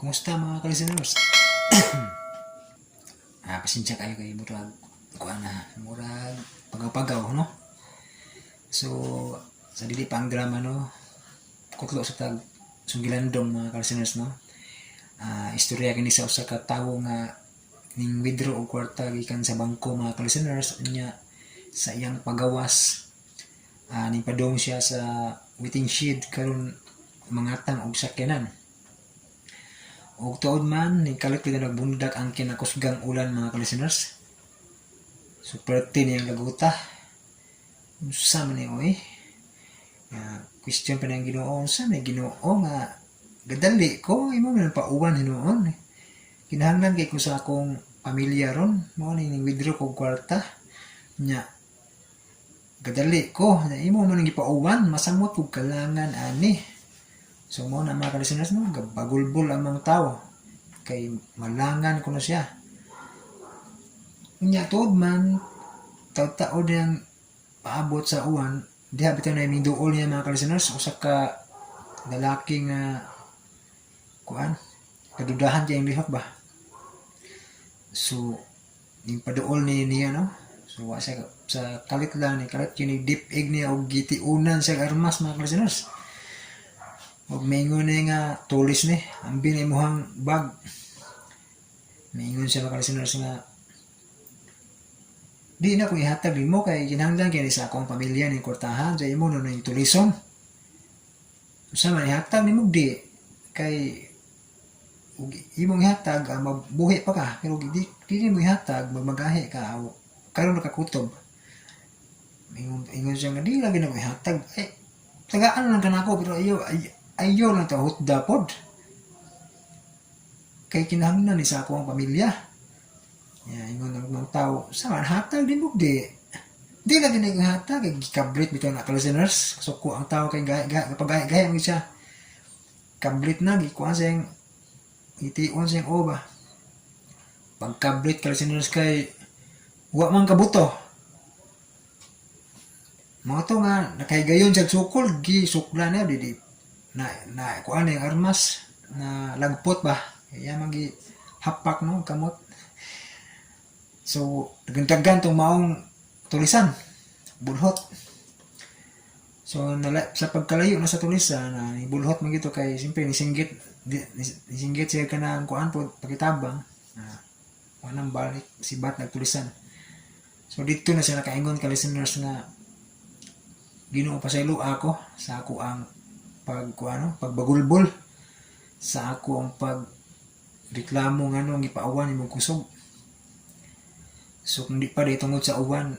Kumusta, mga ka-listeners? Pasensya kayo kay murag kuan na, murag pagaw-pagaw, no? So, sa dili pa ang drama, no? Kutlo sa tag sugilandong, mga ka-listeners, no? Istorya kini sa usa ka tawo nga ning withdraw og kwarta gikan sa bangko, mga ka-listeners. Nya sa iyang pagawas, ning padung siya sa waiting shed karon mangatang og sakyanan. Og tuod man, ning kalit gyud nagbundak ang kinakusgang ulan, mga ka-listeners. So perti niyang laguta. Unsa man ni oy? Nga question pa nang Ginoo, unsa may Ginoo nga gadali ko imo man pauwan hinuon? Kinahanglan kay ko sa akong pamilya ron, mao ni ning withdraw kog kwarta. Nya gadali ko, nya imo man ang gipauwan, masamot kog kalangan ani. So mo na, mga ka-listeners, no, bagulbol ang mga tao kay malangan kuno siya. Unya tuod man, taud-taod niyang paabot sa uwan, diha bitaw na duol niya, mga ka-listeners, usa ka lalaki nga kuan, kadudahan kay ang lihok ba. So ning paduol ni niya, no. So wa siya sa kalit lang ni kalit kini deep egg niya og gitiunan siya armas, mga ka-listeners. Og maingon ni nga tulis ni, ambi na imuhang bag. Maingon siya, mga listeners, nga di na ko ihatag nimo kay kinahanglan kay sa akong pamilya ni kwartahan sa imo no ning tulison. Usa man ihatag nimo di kay ug imong ihatag, mabuhi pa ka, pero di mo ihatag, magmagahi ka o karon nakakutob. Ingon siya nga di lagi na ko ihatag, eh tagaan lang kanako, pero ayo ay, ayo lang ta hutda pod kay kinahanglan ni sa ako ang pamilya. Ya, ingon ang mga tao, sa man hatag di mo di. Di lagi na hatag kay gikablit bitaw na, ka-listeners. Suko ang tao kay gaya gaya kapag gaya mo siya. Kablit na gikuan siyang itiun siyang oba. Pagkablit, ka-listeners, kay wa man kabuto. Mga to nga nakahigayon siya sukol, gi sukla na di, di na na kuan yung armas na lagpot ba. Kaya magi hapak, no, kamot. So, dagan tong maong tulisan, bulhot. So, nala, sa pagkalayo na sa tulisan, na bulhot man gito kay siyempre nisinggit nisinggit siya kanang kuan po pakitabang na wanang balik sibat nagtulisan. So dito na siya nakaingon, ka listeners, nga Ginoo, pasaylo ako sa ako ang pag kuano, pagbagulbol sa ako ang pag reklamo ngano ang gipaawan imong kusog. So kung di pa di tungod sa uwan,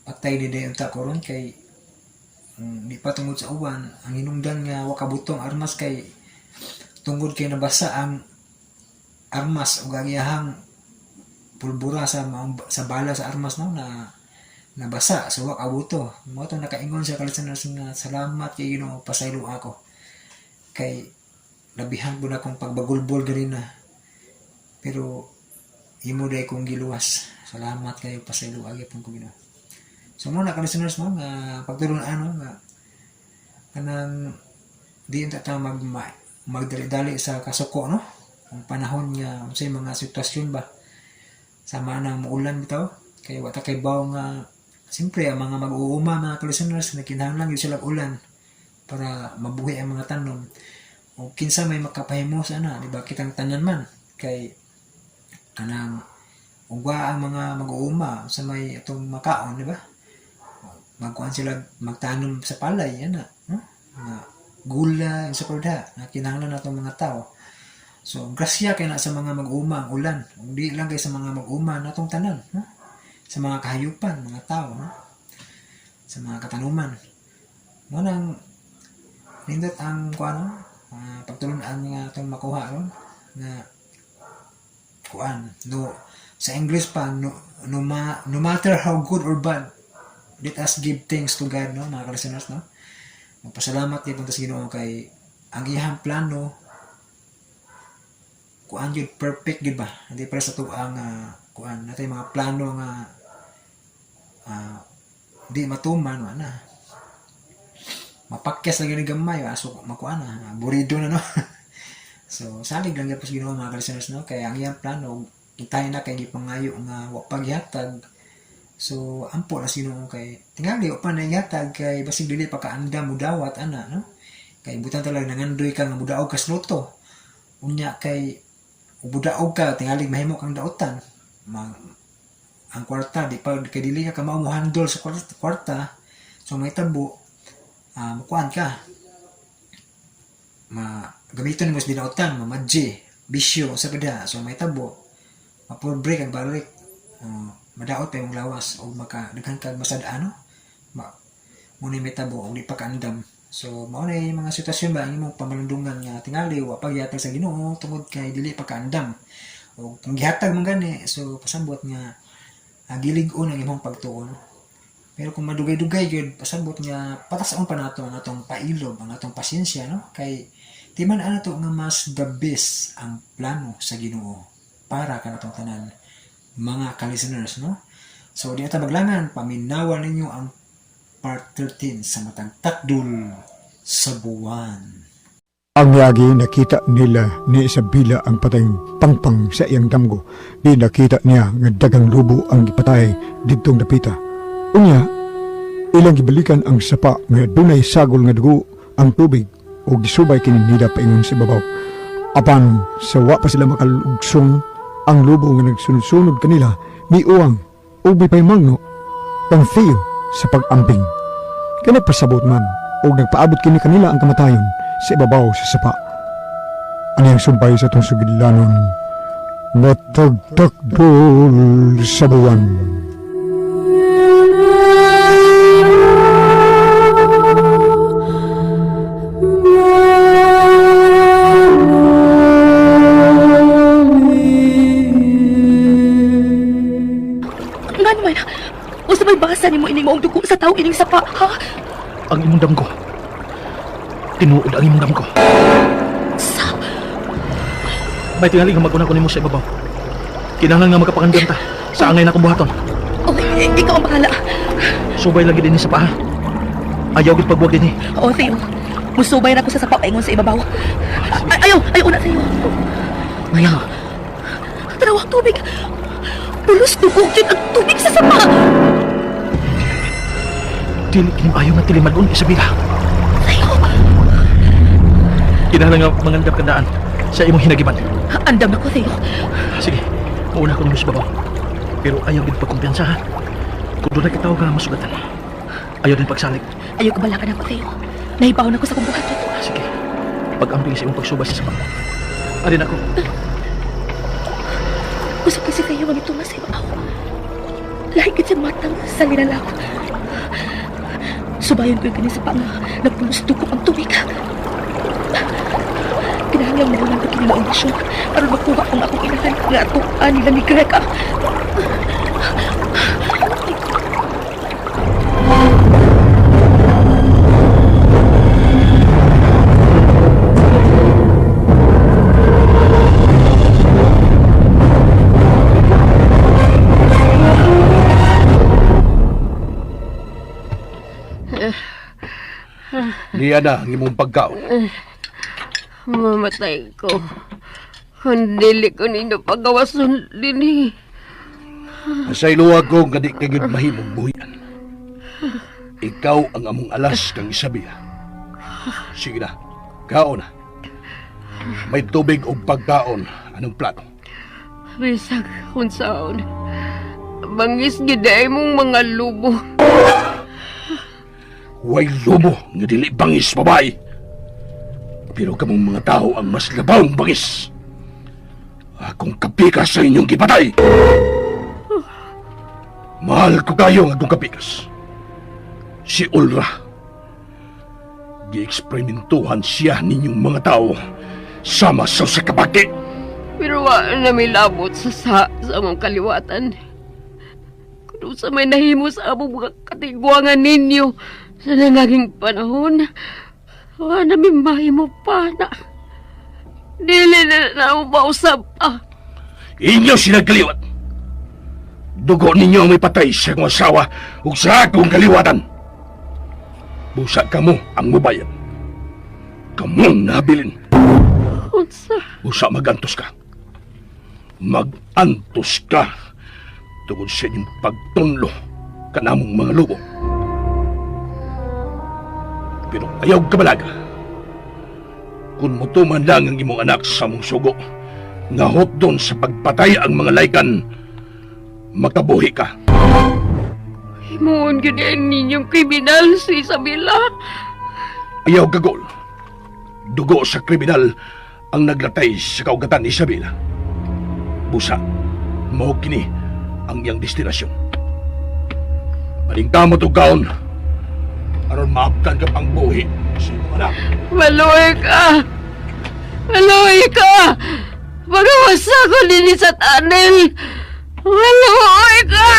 patay di dayon ta ko ron kay kung di pa tungod sa uwan, ang hinungdan nga wa kabutong armas kay tungod kay nabasa ang armas ug ang iyahang pulbura sa bala sa armas, no, na nabasa, so wa kabuto. Mo to nakaingon siya, ka-listeners, nga salamat kay Ginoo, pasaylo ako kay labihan po na akong pagbagulbol ganina, pero imo day kong giluwas. Salamat kayo, pasaylo agi pong ko, Ginoo. So mo na, ka-listeners, no, nga pagtulon ano nga kanang di ta ta magdali-dali sa kasuko, no, ang panahon nga unsay mga sitwasyon ba, sama nang muulan bitaw kay wa ta kay baw nga siyempre ang mga mag-uuma, mga ka-listeners, nagkinahanglan gyud sila og ulan para mabuhi ang mga tanom. O kinsa may makapahimo sa ana, di ba? Kitang tanan man kay kanang ugwa ang mga mag-uuma sa may atong makaon, di ba? Magkuan sila, magtanom sa palay ana, no? Nga gula sa parda na kinahanglan natong mga tao. So grasya kay na sa mga mag-uuma ang ulan. Ug di lang kay sa mga mag-uuma, natong tanan, no? Sa mga kahayupan, mga tao, no? Sa mga katanuman. Mo nang nindot ang kuan, pagtulunan nga atong makuha ron nga kuan, no, sa English pa, no, no matter how good or bad, let us give thanks to God, no, mga ka-listeners, no? Magpasalamat gyud sa Ginoo kay ang iyang plano kuan gyud, perfect gyud ba. Hindi para sa tuang kuan natay mga plano nga di matuman, wa na mapakyas lagi ni gamay, aso makuan na burido na, no. So salig lang gyud sa Ginoo, mga listeners, no, kay ang iyang plano itay na kay gipangayo nga wa paghatag. So ampo na sa Ginoo kay tingali wa pa na ihatag kay basig dili pa kaandam mudawat ana, no, kay butan talaga nangandoy ka nga mudaog ka sa lotto, unya kay ubudaog ka, tingali mahimo kang dautan ang kwarta di pa kay dili ka kamao mo handle sa kwarta. So may tabo, mukuan ka, ma gamiton nimo sa dinautan, mamadje, bisyo sa kada. So may tabo, mapobre kag balik, madaot pa imong lawas og maka daghan kag masad-an, no, ma mo ni may tabo og di pa kaandam. So mao na yung mga sitwasyon ba ang imong pamalundungan nga tingali wa pagyatag sa Ginoo tungod kay dili pa kaandam, o kung gihatag man gani, so pasabot nga gilig-on ang imong pagtuo, no? Pero kung madugay-dugay gyud, pasabot nga patason pa nato ang atong pailob, ang atong pasensya, no, kay timan-an nato nga mas the best ang plano sa Ginoo para kanatong tanan, mga ka-listeners, no. So di ta maglangan, paminawan ninyo ang part 13 sa Matag Takdol sa Buwan. Ang miagi, nakita nila ni Isabela ang patayng pangpang sa iyang damgo. Di nakita niya nga dagang lubo ang gipatay didtong dapita. Unya, ilang gibalikan ang sapa nga dunay sagol nga dugo ang tubig o gisubay kini nila paingon sa ibabaw. Apan sa wa pa sila makalugsong, ang lubo nga nagsunod-sunod kanila miuwang ug mipaymangno kang Theo sa pag-amping. Kay nagpasabot man og nagpaabot kini kanila ang kamatayon sa ibabaw sa sapa. Ano ang sumpay sa itong sugilanon? Matag Takdol sa Buwan. Nga naman, usa may basa nimo ining maong dugo sa tao ining sapa, ha? Ang imong damgo. Tinuod ang imong damgo. Sa May tingali nga mag-una ko nimo sa ibabaw. Kinahanglan nga magkapakandam ta sa angay na akong buhaton. Oh, ikaw ang bahala. Subay lagi dinhi sa paa. Ayaw gid pagbuwag dinhi. Oo, Theo. Musubay na ko sa sapa paingon sa ibabaw. Ay, ayaw, ayaw na, Theo. Nga. Tanaw ang tubig. Pulos dugo gyud ang tubig sa sapa. Dili kini ayo nga tilimadon, Isabela. Theo, Kinahanglan nga mangandam kandaan sa imong hinagiban. Andam na ko, Theo. Sige, mauna ko nimo sa babaw. Pero ayaw gid pagkumpiyansa ha. Kung doon kitaw nga masugatan. Ayaw din pagsalig. Ayaw kabalakan ako, Theo. Nahibaw na ko sa kong buhaton. Sige. Pag-amping sa imong pagsubay sa sapa. Arin ako. Gusto kasi Theo ang itunga sa ibabaw. Lahi gid siya matang sa linalaw. Subayon ko yung kini sa nga nagpulos dugo ang tubig. Kinahanglan mahunan ko kini maong misyon aron makuha ang akong inahan nga atuan nila ni Greg. Ah. Niya na ang imong pagkaon. Mamatay ko. Kung dili ko ninyo pagawason dinhi. Sa iluwag ko nga di ka gyud mahimong buhian. Ikaw ang among alas kang Isabela. Sige na, kaon na. May tubig og pagkaon. Anong plato? Bisag unsaon. Bangis gid ay mong mga lubo. Way lobo nga dili bangis, babae. Pero kamong mga tao ang mas labawng bangis. Akong kapikas sa inyong gipatay. Mahal ko kayo ang akong kapikas. Si Ulra. Gieksperimentuhan siya ninyong mga tao sama sa sa kabaki. Pero wa na may labot sa among kaliwatan. Kung sa may nahimo sa among mga katigwangan ninyo sa nangaging panahon, wa na may mahimo pa na. Dili na na mausap pa. Inyo sila kaliwat. Dugo ninyo ang may patay sa akong asawa ug sa akong kaliwatan. Busa kamo ang mubayad. Kamong nabilin. Unsa? Usa magantos ka. Magantos ka tungod sa inyong pagtunlo kanamong mga lobo. Pero ayaw kabalaga. Kung mutuman lang ang imong anak sa mong sugo, nga hotdon sa pagpatay ang mga laykan, makabuhi ka. Himuon gyud ay ninyong kriminal si Isabela. Ayaw gagol. Dugo sa kriminal ang naglatay sa kaugatan ni Isabela. Busa, mao kini ang iyang destinasyon. Palingkamot og kaon aron maaptan ka pang buhi sa imong anak. Maluoy ka! Maluoy ka! Magawas ako dinhi sa tunnel! Maluoy ka!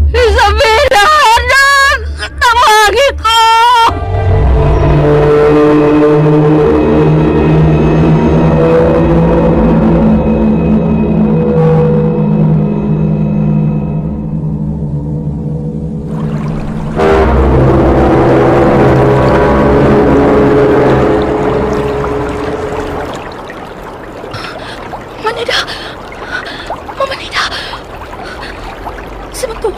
Isabela, anak! Tawagin ko! Manida! Mamanida! Sa to,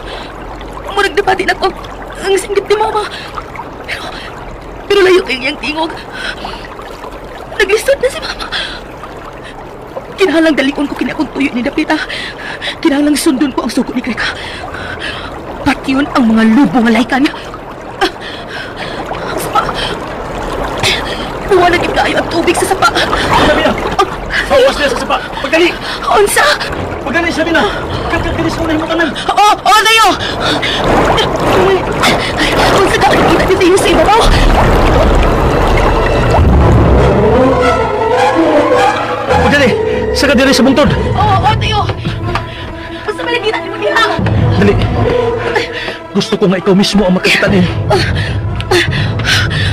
murag na din ako ang singgit ni Mama. Pero, pero layo kay iyang tingog. Naglisod na si Mama. Kinahanglang dalikon ko kini akong tuyo ni Dapita. Kinahanglang sundon ko ang sugo ni Greka. Patyon ang mga lubo nga laykan. Ah, ang sapa. Buwa na gid kaayo ang tubig sa sapa. Sabina! Bawas niya sa sapa! Pagdali! Unsa? Pagdali, Sabina! Kagkagkalis mo na yung tanan! Oo, oo tayo! Unsa ka nakita ni Tayo sa ibabaw? Pagdali! Sa kadiri sa bungtod! Oo, oo tayo! Unsa may nakita nimo diha? Dali! Gusto ko nga ikaw mismo ang makakita niya.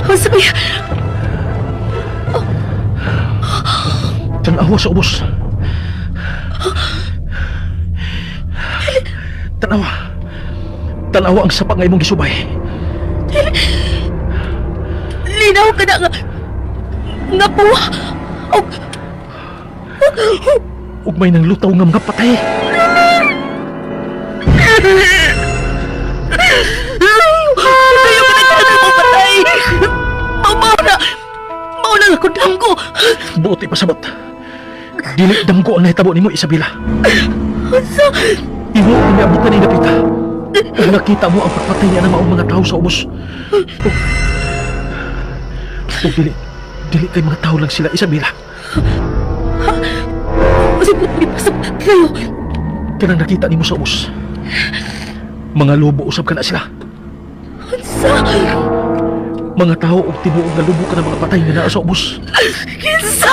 Unsa may... Tanawa sa ubos. Tanawa. Tanawa ang sapa nga imong gisubay. Linaw ka na nga... Nga puwa! Og... Ug may nang lutaw nga mga patay. Tayo ka na mo patay! Mao na! Mao na nga kudam ko! Buot ipasabot. Dili damgo ang nahitabo nimo, Isabela. Unsa? Imo ang ni Dapita. Ug nakita mo ang pagpatay niya ng maong mga tao sa ubos. Ug dili, dili kay mga tao lang sila, Isabela. Unsa po ipasabot tayo? Kanang nakita nimo sa ubos. Mga lobo usab ka na sila. Unsa? Mga tao og tibuok nga lubo ka ng mga patay nga naa sa ubos. Kinsa?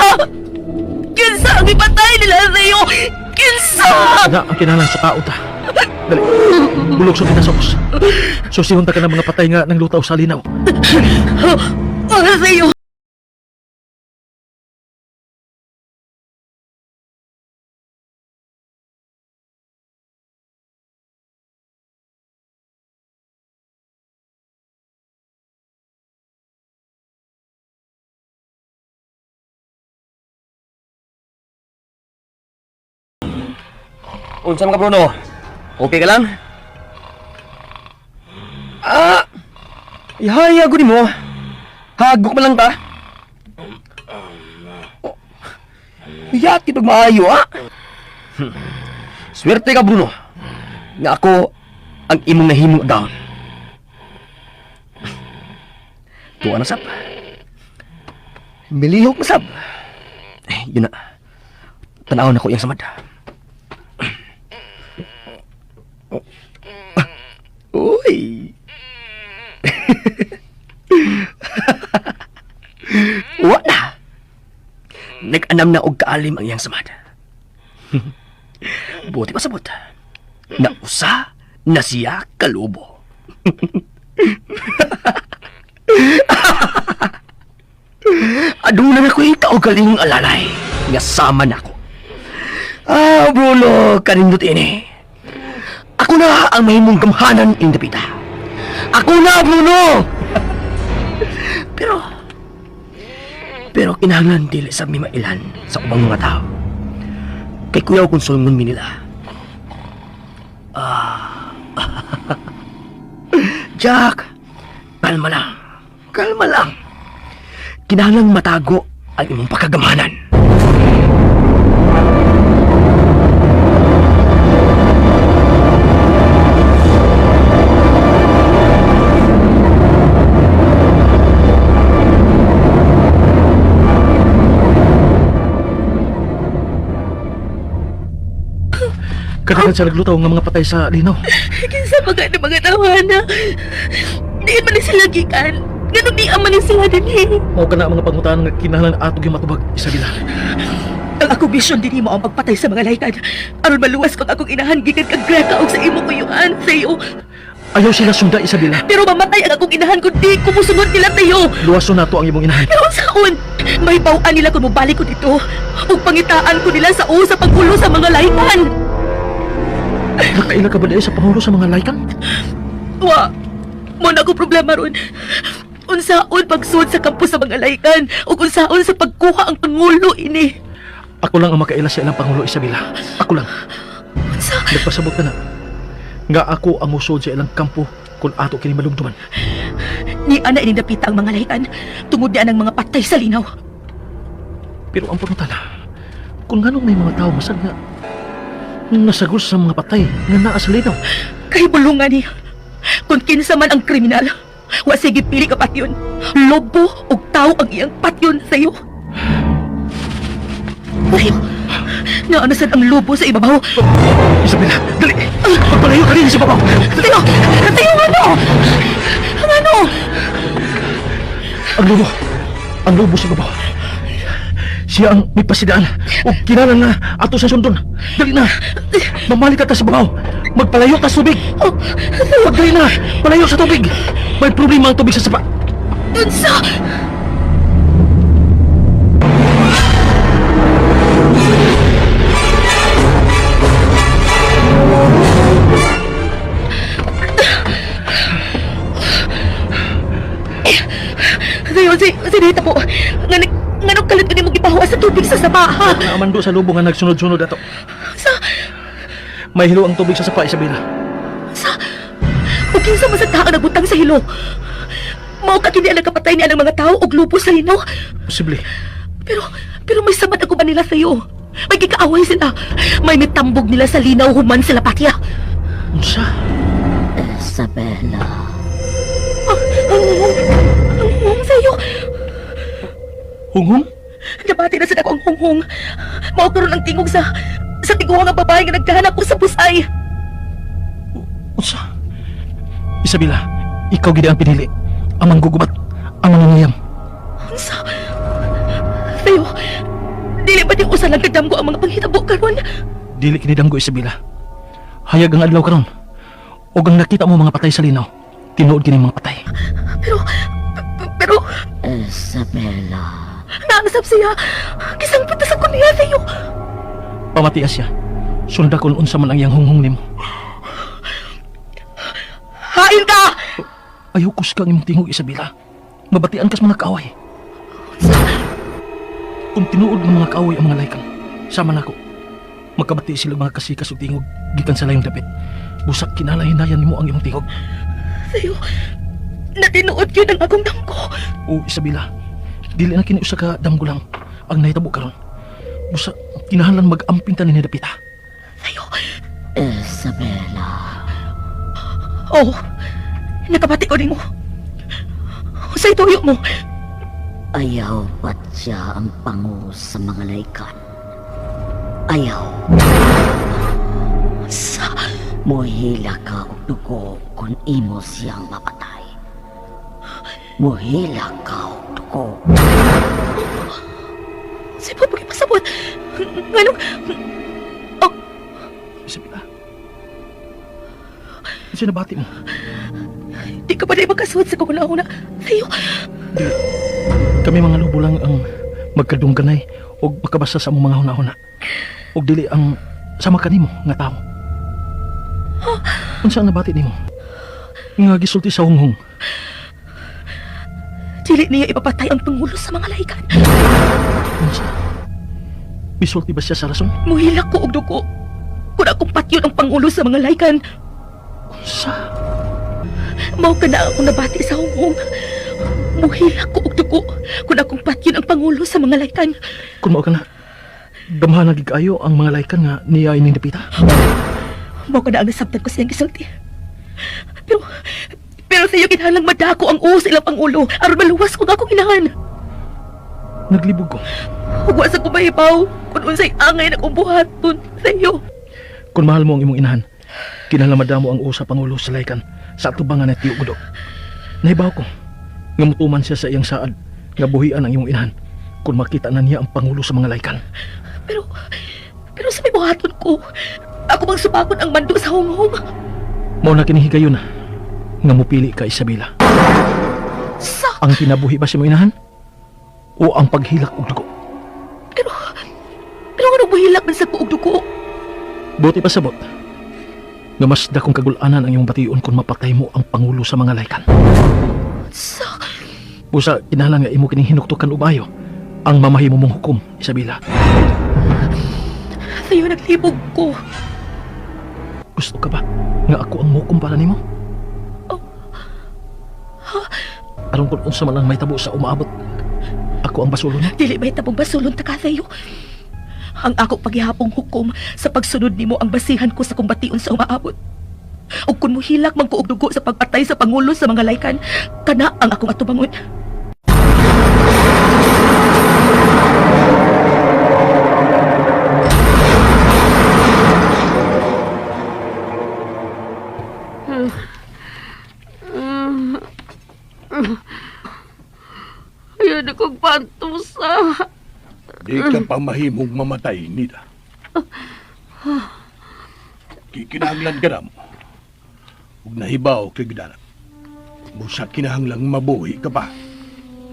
Kinsa ang ipatay nila sa'yo? Kinsa? Na ang kinalang sa tao ta. Dali. Bulog sa kita sa ubos. Susihon ta ka ng mga patay nga nang lutaw sa linaw. Para sa'yo! Unsa man ka Bruno? Okay ka lang? Ah! Ihaya gud mo. Hagok man lang ta. Oh. Yati pag maayo ah. Swerte ka Bruno. Nga ako ang imong nahimong down. Tuwa na sab. Milihok na sab. Eh, yun na. Tanaw na ko iyang samad. Uy. Wa na. Nag-anam na og kaalim ang iyang samad. Buti pasabot. Nausa na siya kalubo. Aduna na ko'y kaugalingong alalay nga sama nako. Ah, Bruno, kanindot ini. Ako na ang mahimong gamhanan in dapita. Ako na, Bruno! Pero, Pero kinahanglan dili sa mi mailan sa ubang mga tao. Kay kuyaw kung sulngon mi nila. Ah. Jack, kalma lang. Kalma lang. Kinahanglan matago ang imong pagkagamanan. Kadaghan sa naglutaw nga mga patay sa linaw. Kinsa pa gani mga tawana? Di man ni sila gikan. Ganun di man ni sila dinhi. Mao kana ang mga pangutan nga kinahanglan ato gyud matubag, Isabela. Ang akong misyon dinhi mo ang pagpatay sa mga laykan. Aron maluwas kong akong inahan gikan kag Greta og sa imo kuyuan sayo. Ayaw sila sunda, Isabela. Pero mamatay ang akong inahan kung di ko mosunod nila tayo. Luwason nato ang imong inahan. Pero unsaon? May bawaan nila kung mobalik ko dito. Ug pangitaan ko nila sa sa paghulo sa mga laykan. Nakaila ka ba dahil sa pangulo sa mga laykan? Wa, mo na ko problema ron. Unsaon pagsud sa kampo sa mga laykan ug unsaon sa pagkuha ang pangulo ini. Ako lang ang makaila sa ilang pangulo, Isabela. Ako lang. Unsa? Nagpasabot ka na. Nga ako ang musod sa ilang kampo kung ato kini malumduman. Ni ana ini dapita ang mga laykan tungod niya ang mga patay sa linaw. Pero ang pangutana, kung nganong may mga tao masad nga nasagol sa mga patay nga naa sa linaw. Kay bulungan ni. Kung kinsa man ang kriminal, wa sige pili ka patyon. Lobo ug tao ang iyang patyon sayo. Ay, naano sad ang lobo sa ibabaw? Isabela, dali! Pagpalayo ka rin sa babaw! Tayo! Tayo ano? Ano? Ang lobo! Ang lobo sa babaw. Siya ang may pasidaan o kinahanglan na ato sa sundon. Dali na! Mamalik ka ta sa babaw! Magpalayo ka sa tubig! Pagdali na! Palayo sa tubig! May problema ang tubig sa sapa. Unsa? Sayo, si Rita po. Nganong kalit ko ni mo gipahuwa sa tubig sa sapa, ha? Naamando sa lobo nga nagsunod-sunod ato. Sa, May hilo ang tubig sa sapa, Isabela. sa, o kinsa man sa tao nagbutang sa hilo. Mao ka kini ang nagkapatay ni anang mga tao og lupo sa linaw. Posible. Pero may samad ako ba nila sa'yo? May kikaaway sila. May mitambog nila sa linaw human sila patya. Unsa? Isabela. Ang hunghong, ang hunghong sa'yo. Hunghong? Nabati na sa ako ang hunghong. Mao karon ang tingog sa tiguang nga babae nga nagdahan ako sa busay. Unsa? Isabela, ikaw gid ang pinili. Ang manggugubat, ang manangiyam. Unsa? Sa'yo, dili ba di usa lang kadamgo ang mga panghitabo karon? Dili kini damgo, Isabela. Hayag ang adlaw karon. Og ang nakita mo mga patay sa linaw, tinuod kini mga patay. Pero, pero, Isabela. naanasap siya. Kisangpit na sa ko niya sa'yo. Pamatias siya. Sunda kung unsa man ang iyang hunghong nimo. Hain ka! Ayaw kusga ang imong tingog, Isabela. Mabatian kas mga kaaway. Kung tinuod ng mga kaaway ang mga laykan, sama nako. Magkabati sila mga kasikas ug tingog gikan sa layong dapit. Busak kinalahinayan nimo ang imong tingog. Sa'yo, natinuod yun ang akong damgo. O Isabela, dili na kini usa ka damgo lang ang nahitabo karon. Busa kinahanglan mag-amping ta ni dapita. Sa'yo, Isabela. oh, nakabati ko nimo. Sa'yo tuyo mo. Ayaw patya ang pango sa mga laykan. Ayaw. Sa, Muhila ka og dugo kung imo siyang mapatay. Muhila ka og dugo. sa'yo pa pagipasabot. Nganong, oh, Isabela. Unsa nabati mo? di ka ba na makasuot sa kung una Sa'yo, Dili. Kami mga lobo lang ang magkadungganay o makabasa sa among mga hunahuna. Og dili ang sama kanimo nga tao. Unsa ang nabati nimo? Nga gisulti sa hunghong. di Dili niya ipapatay ang pangulo sa mga laykan. Unsa? Misulti ba siya sa rason? Muhilak ko og dugo. Kung akong patyon ang pangulo sa mga laykan, Unsa? mao ka na akong nabati sa hunghong. Muhilak ko og dugo kung akong patyon ang pangulo sa mga laykan. Kung mao ka na, gamhanan gid kaayo ang mga laykan nga niya ining dapita. Mao ka na ang nasabtan ko siyang gisulti. Pero, pero sa iyo kinahanglang madako ang uos sa ilang pangulo aron maluwas ko ang akong inahan. Naglibog ko. Ug wa sa ko mahibaw kung unsay angay na akong buhaton sa iyo. Kung mahal mo ang imong inahan, kinahanglan madamo ang usa pangulo sa laykan sa atubangan ni Tiyo Gudo. Nahibaw ko nga mutuman siya sa iyang saad nga buhian ang imong inahan kung makita na niya ang pangulo sa mga laykan. Pero, pero sa may buhaton ko, ako bang supakon ang mando sa hunghong? Mao na kini higayon nga mupili ka, Isabela. Sa, Ang kinabuhi ba sa imong inahan o ang paghilak og dugo? pero, pero ano buhilak man sa kuog dugo? Buti pa sabot nga mas dakong kagulanan ang imong bation kung mapatay mo ang pangulo sa mga laykan. Sa, Busa kinahanglan nga imo kining hinuktukan og maayo ang mamahimo mong hukom, Isabela. sa'yo naglibog ko. Gusto ka ba nga ako ang mukom para nimo? Oh. Aron kung unsa man ang mahitabo sa umaabot, ako ang basulon. Dili may tabong basulon ta ka sa'yo. Ang ako paghihapong hukom sa pagsunod nimo ang basihan ko sa kumbation sa umaabot. Ug kun mohilak man ko og dugo sa pagpatay sa pangulo sa mga laykan, kana ang akong atubangon. Ayun akong pantusa. Di ka pa mahimong mamatay, Nida. Kikinahanglan ka na mo. Ug nahibaw kay gidana. Busa kinahanglang mabuhi ka pa.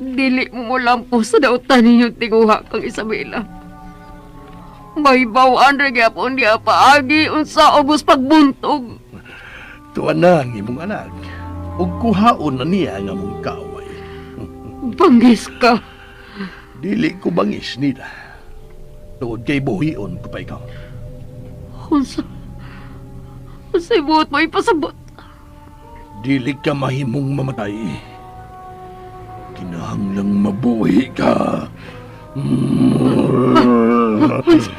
Dili mo mo lampo sa dautan ninyong tinguha kang Isabela. Mahibawan ra gyapon diha paagi unsa ubos pagbuntog. Tuwa na ang imong anak. Ug kuhaon na niya ang among kaaway. Bangis ka. Dili ko bangis, Nida. Tuod kay buhion ko pa ikaw. Unsa? Unsay buot mo ipasabot? Dili ka mahimong mamatay. Kinahanglang mabuhi ka.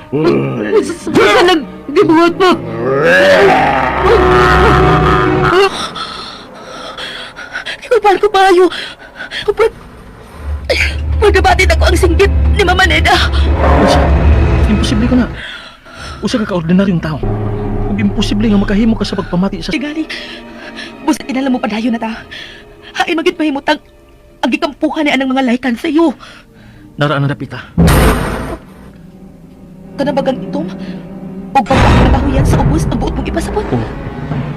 Unsa nang gibuhat mo? Ikulpaan ko payo. Pag... Pagdabatin ako ang singgit ni Mama Neda. Unsa? Imposible ko na. Usa ka kaordinaryong tao. Ug imposible nga makahimo ka sa pagpamati sa Tingali, busa kinala mo padayon na ta. Hain magit mahimutang ang gikampuhan ni anang mga laykan sa iyo. Naraan na dapita. Kana bagang itom? O pagpapakahuyan sa ubos ang buot mong ipasabot? Oo.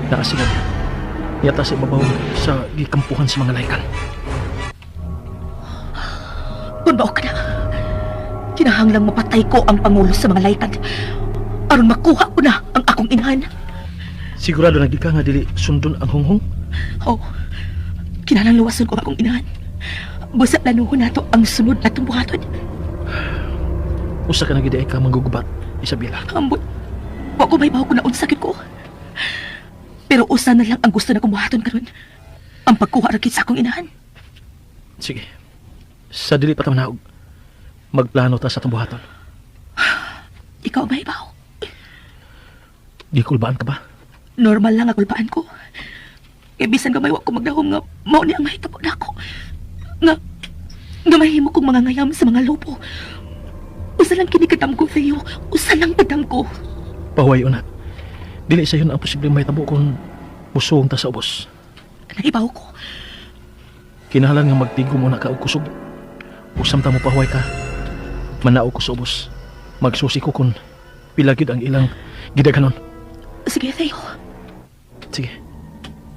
Naa sila niya. Yata sa ibabaw sa gikampuhan sa mga laykan. Kung mao ka na, kinahanglang mapatay ko ang pangulo sa mga laykan. Aron makuha ko na ang akong inahan. Sigurado na gid ka nga dili sundon ang hunghong? Oh, kinahanglang luwason ko ang akong inahan. Busa planuhon nato ang sunod na buhaton. Usa ka na gid ay ka manggugubat, Isabela. Ambot, wa ko may baho ko na unsakit ko. Pero usa na lang ang gusto na kong buhaton karon. Ang pagkuha ra gid sa akong inahan. Sige. Sa dili pa ta manaog, magplano ta sa atong buhaton. Ikaw may baho. Gikulbaan ka ba? Normal lang ang kulpaan ko. Kay bisan gamay wa ko magdahom nga mao ni ang mahitabo nako. Nga nga mahimo kong mga ngayam sa mga lobo. Usa lang kini kadamgo sa iyo. Usa lang kadamgo. Pahuwayo na. Dili sayon ang posibleng mahitabo kung musuong ta sa ubos. Naibaw ko. Kinahanglan nga magtigom una ka og kusog. Ug samtang mopahuway ka, manaog ko sa ubos. Magsusi ko kung pila gyud ang ilang gidaghanon. Sige, Theo. Sige.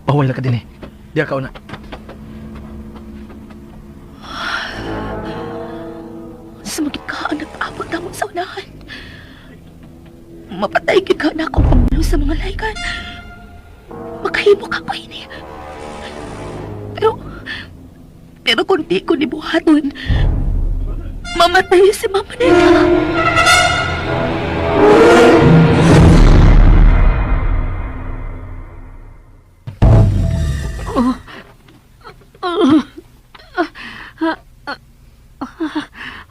Pahuway la ka dinhi. Diha ka una. Sumagit ka ang nag-abot na mo sa unahan. Mapatay gid ka na akong pangulo sa mga laykan. Makahimo ka ko ini. Pero, Pero kung di ko nibuhaton, mamatay si Mama Nena.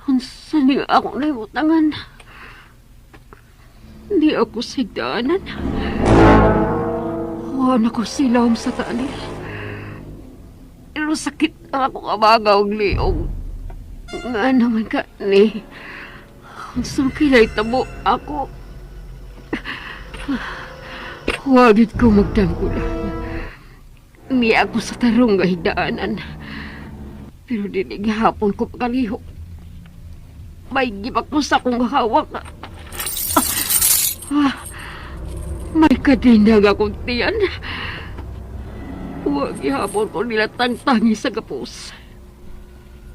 Unsa ni ako nahimutangan? Di ako sigdaanan. Wa na ko silom sa taanil. Pero sakit ang ako kabaga og liog. Nga naman ka ni. Unsa man kay tabo ako. Wagit ko magdamgulan. Ni ako sa tarong nga higdaanan. Pero dili gihapon ko pakalihok. May gibakos akong hawak. Ah, may kadinag akong tiyan. Huwag gihapon ko nila tangtangi sa gapos.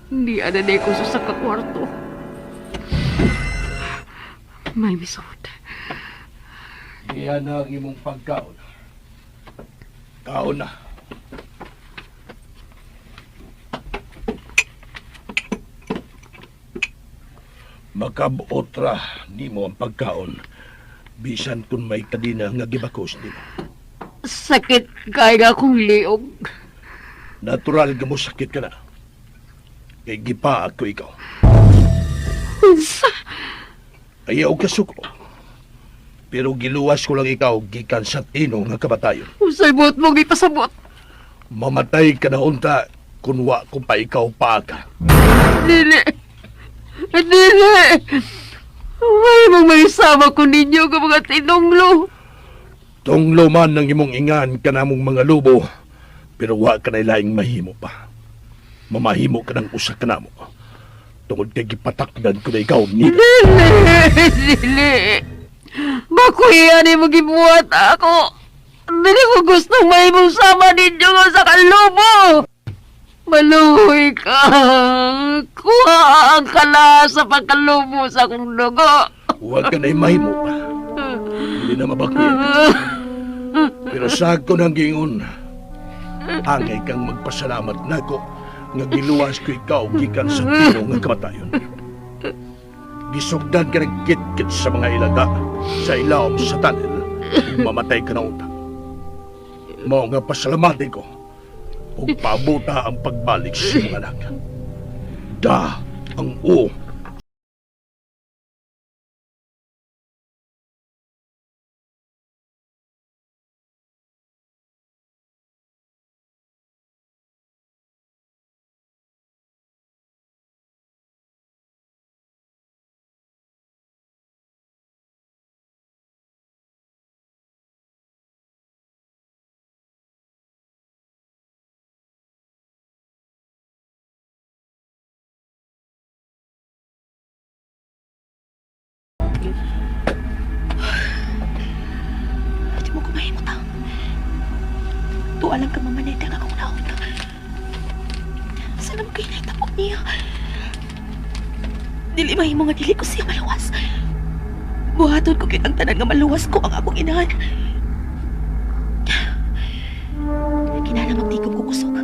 Hindi ananay ko sa kakwarto. May misod. Iyan na ang imong pagkaon. Kaon na. Makabuot ra nimo ang pagkaon bisan kung may kadina nga gibakos nimo. Sakit kaya akong liog. Natural nga mo sakit ka na. Kay gipaag ko ikaw. Unsa? Ayaw ka suko. Pero giluwas ko lang ikaw gikan sa tino nga kamatayon. Unsay buot mong ipasabot? Mamatay ka na unta kun wa ko pa ikaw paaka. Dili. Dili. May mong may sama ko ninyo ng mga tinunglo. Tunglo man ng imong ingan kanamong mga lubo, pero wa ka na laing mahimo pa. Mamahimo ka ng usa kanamo. Tungod kay gipatakdan ko na ikaw ni Dili. Dili. Bakuyan ni mo gibuhat ako. Dili ko gustong mahimong sama ninyo nga sa kalubo. Maluhoy ka. Kuha ang kala sa pagkalubo sa akong dugo. Wa ka na mahimo pa. Hindi na mabakuyan. Pero sa ako nang giingon, angay kang magpasalamat nako nga giluwas ko ikaw gikan sa tino nga kamatayon. Gisugdan ka nagkitkit sa mga ilaga sa ilawom sa tunnel ug mamatay ka na unta. Mao nga pasalamati ko ug pabuta ang pagbalik sa mga anak. Da ang uo. Di mo ko mahimutang. Tuwa lang ka, Mama Neda, nga akong naon. Sana mo kayo naitapok niya. Dili mahimo nga dili ko siya maluwas. Buhaton ko kitang tanan nga maluwas ko ang akong inahan. Kinahanglan magtigom ko kusog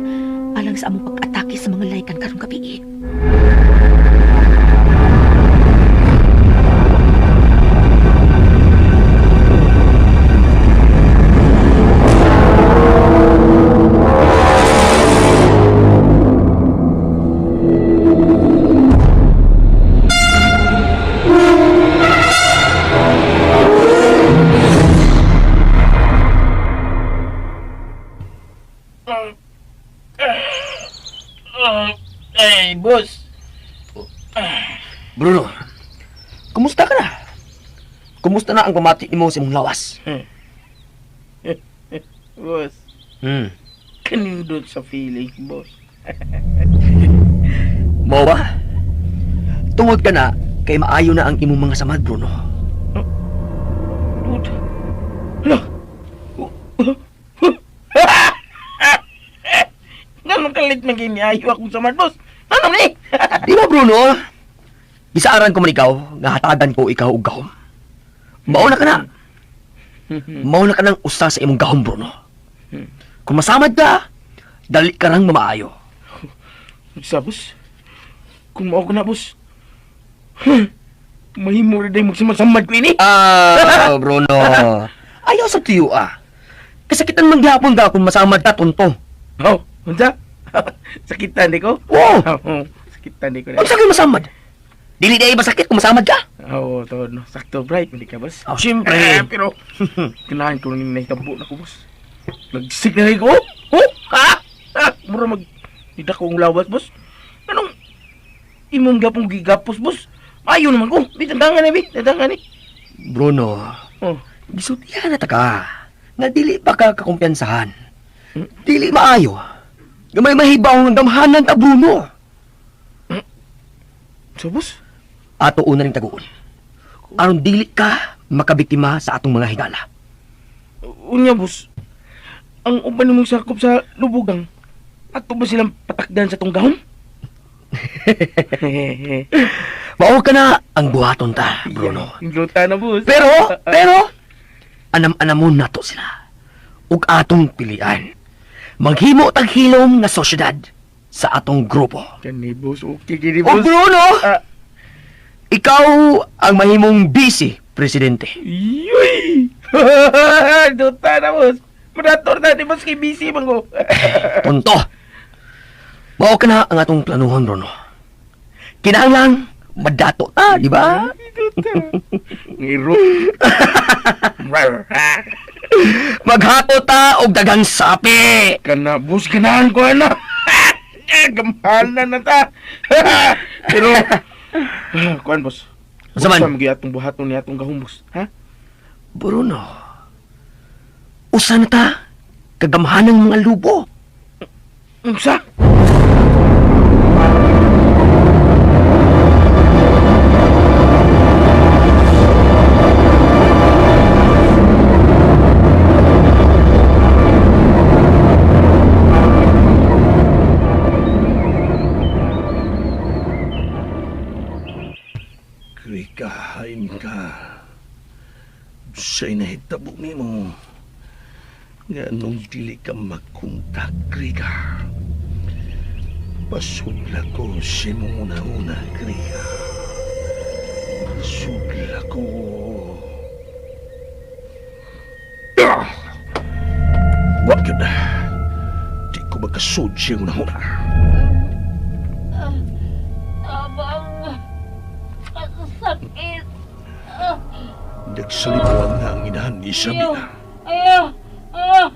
alang sa among pag-atake sa mga laykan karong gabi. Ay, boss. Bruno, kumusta ka na? Kumusta na ang pamati nimo sa imong lawas? Boss, kanindot sa feeling, boss. Mao ba? Tungod ka na kay maayo na ang imong mga samad, Bruno. Dude. Hala. Ganun kalit maging ayo akong samad, boss. Ano ni? Di ba, Bruno? Gisaaran ko man ikaw, nga hatagan ko ikaw og gahom. Mao na ka na. Mao na ka ng usa sa imong gahom, Bruno. Kung masamad ka, dali ka nang mamaayo. Sa, boss? Kung mao ko na, boss. Mahimo rin dahil magsamad-samad ko ini. Ah, Bruno. Ayaw sa tiyo ah. Kasakitan man gihapon da kung masamad ta tonto. Oh, unsa? Sakitan di ko? Oo. Oh, sakitan di ko na. Unsa kay masamad? Dili dai masakit kung masamad ka. Oo, to, no. Sakto, bright. Hindi ka, boss. Oh, siyempre. Eh, pero, kailangan ko rin nahitabo na ko, boss. Nagsik na ko. Oh, ha? Ha? Mura mag... Ida ko ang lawas, boss. Anong... Imong gapong gigapos, boss? Ayaw naman ko. Di, tandangan eh, bi. Tandangan eh. Bruno, Oh. gisultihan na ta ka. Nga dili pa ka kakumpiyansahan. Dili maayo. Nga may mahibaw nga gamhanan ta, Bruno. So, boss? Ato una ning taguon. Aron dili ka makabiktima sa atong mga higala. Unya, boss. Ang uban mong sakop sa lubugang, ato ba silang patakdan sa tong gahom? Mao ka na ang buhaton ta, Bruno. Ingluta na, boss. Pero, anam-anamon nato sila. Ug atong pilian. Maghimo tag hilom nga sosyedad sa atong grupo. Kani, boss. Okay, kini, O boss. Bruno, Ah. ikaw ang mahimong vice presidente. Yuy! Duta na, boss. Madator na, di boss, kay busy man ko. Tonto. Mao ka na ang atong planuhon, Bruno. Kinahanglan madato ta, di ba? Duta. Ngiro. Maghato ta og daghang sapi. Kana, boss, ganahan ko na. Gamhanan na ta. Pero, kuan, boss. Unsa man? Unsa man gyud atong buhaton ni atong gahom, boss? Ha? Bruno, usa na ta kagamhanang mga lubo. Unsa? Krikahain ka. Sa'y nahitabo nimo. Nga nung dili ka magkontak, Krika. Pasudla ko si mong una-una, Krika. Pasudla ko. Ah! Wa gyud na. Di ko magkasud siyang una-una. Tabang. Sakit. Nagsalibuan na ang inahan ni Isabela. Ayaw. Ayaw.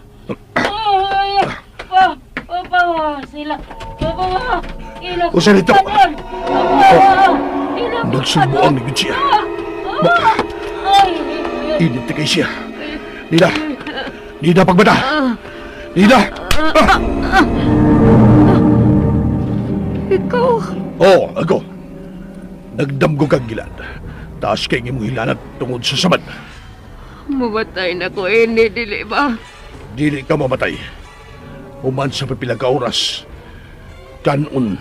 Ayaw. Pa, pa, sila. Pa, pa, ilo. Usa nito. Pa, ilo. Nagsulbuan na gyud siya. Ay. Init na kay siya. Nida! Nida, pagbata! Nida! Ah! Ikaw. Oo, ako. Nagdamgo kang gilad. Taas kay imong hilanat tungod sa samad. Mamatay na ko ini, dili ba? Dili ka mamatay. Human sa pipila ka oras, kanon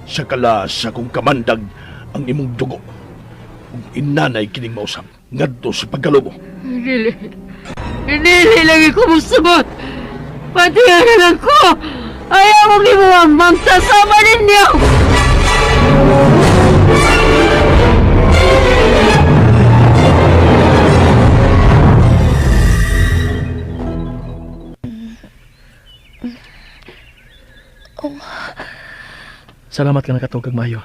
sa kala sa kong kamandag ang imong dugo. Ug inanay kining mausap ngadto sa pagkalubo. Dili. Dili lagi ko musugot. Pati na lang ko. Ayaw mong imuwang mamsasama ninyo. Salamat ka nakatugag maayo.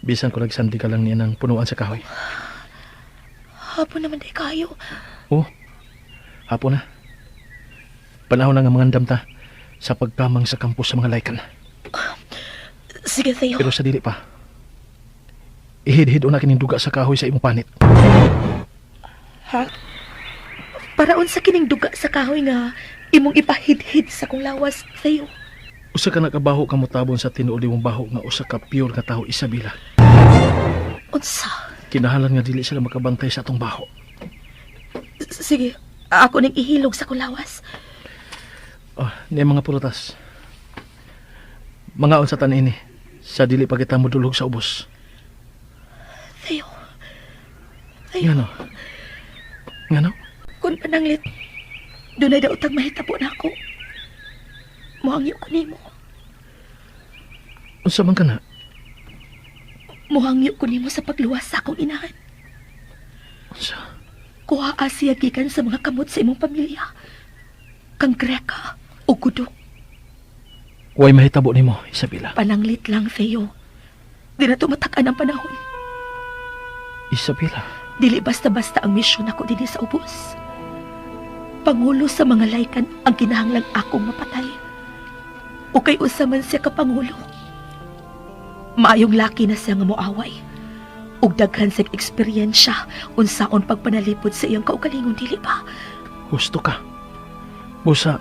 Bisan ko nagsandi ka lang niya ng punuan sa kahoy. Hapon naman di kayo. Oh, hapon na. Panahon na nga mga ta sa pagkamang sa kampo sa mga laikan. Sige, Theo. Pero sa dili pa. Ihid-hid una kining duga sa kahoy sa imong panit. Ha? Paraon sa kining duga sa kahoy nga imong ipahidhid sa kong lawas, Theo. Usa ka nakabaho ka motabon sa tinuod imong baho nga usa ka pure nga tawo, Isabela. Unsa? Kinahalan nga dili sila makabantay sa atong baho. Sige, ako ning ihilog sa kong lawas. Oh, niya mga prutas. Mga unsa tan ini sa dili pa kita modulog sa ubos. Theo. Theo, Ngano? Ngano? kun pananglit, dunay daw tag mahitabo na ako. Moangyo ko nimo. Unsa man ka na? Muhangyo ko nimo sa pagluwas sa akong inahan. Unsa? Kuha siya gikan sa mga kamot sa imong pamilya. Kang Greka o Gudok. Way mahitabo nimo, Isabela. Pananglit lang, Theo. Di na tumatakan ang panahon. Isabela. Dili basta-basta ang misyon ako dinhi sa ubos. Pangulo sa mga laykan ang kinahanglang akong mapatay. O kay usa man siya ka pangulo. Maayong laki na siya nga moaway. Ug daghan sa eksperyensya unsaon pagpanalipod sa iyang kaugalingon dili ba? Gusto ka. Busa,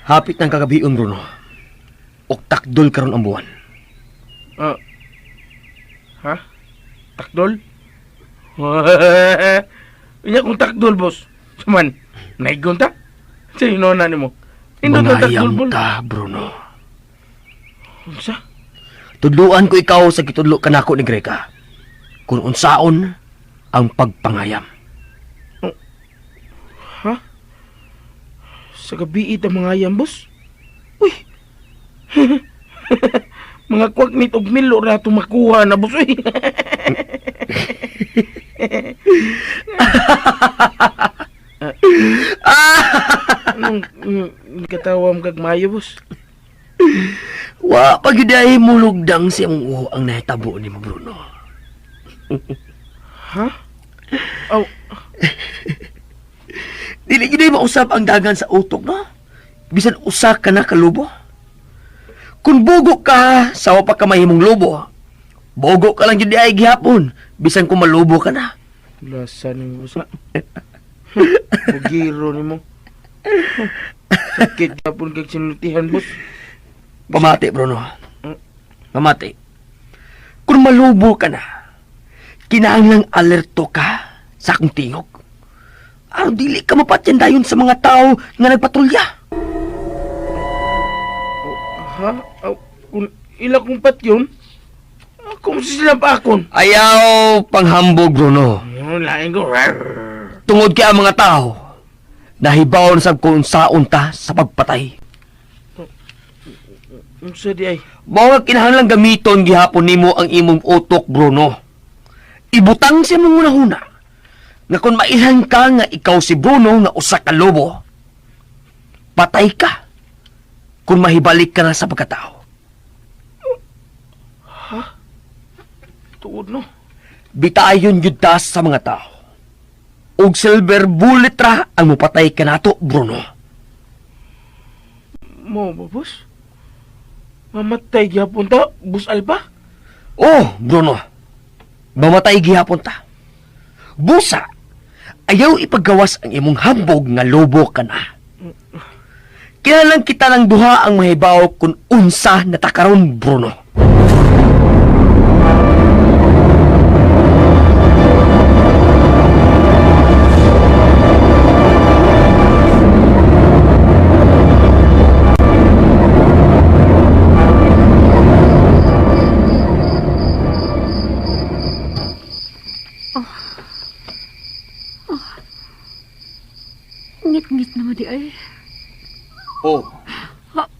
Hapit ng kagabion, Bruno. Og takdol karon ang buwan. Ah. Ha? Takdol? Inya kung takdol, boss. Suman, naigon ta? Sa inona nimo. Indo ta takdol, Mangayam bol. ta, Bruno. Unsa? Tudluan ko ikaw sa gitudlo kanako ni Greka. Kung unsaon ang pagpangayam. Ha? Sa gabi ita mga yan, boss. Uy. Mga kwak nit og milo ra to makuha na, boss. Uy. Anong katawa mo kag mayo, boss? Wa pagyuday mulugdang si imong uho ang nahitabo ni mo, Bruno. Ha? Aw, Dili gyud mausap ang dagan sa utok, no? Bisan usa ka na kalubo. Kung bugo ka, sawa pa ka mahimong lobo. Bogo ka lang jud ay gihapon, bisan kung malubo ka na. lasa ni mo, boss. Bugiro ni mo. Sakit yapon kag sinultihan, boss. Pamati, Bruno. Pamati. Kung malubo ka na, kinahanglang alerto ka sa akong tingog. Aron dili ka mapatyan dayon sa mga tao nga nagpatrolya. Ha? Aw, kung ila kong patyon, ako mo sila pa akon. Ayaw panghambog, Bruno. Lain ko. Tungod kay ang mga tao, nahibaw na sab kung saon ta sa pagpatay. Unsa di ay? Mao nga kinahanglang gamiton gihapon nimo ang imong utok, Bruno. Ibutang sa imong hunahuna nga kung mailhan ka nga ikaw si Bruno nga usa ka lobo, patay ka kung mahibalik ka na sa pagkatao. Tuod no. Bitayon yun ta sa mga tao. Og silver bullet ra ang mupatay ka nato, Bruno. Mo ba, boss? Mamatay gyapon ta, boss Alba? Oh, Bruno. Mamatay gihapon ta. Busa, ayaw ipagawas ang imong hambog nga lobo ka na. Kailan kita lang duha ang mahibaw kung unsa natakaron, Bruno. Ngit-ngit naman di ay. Oh.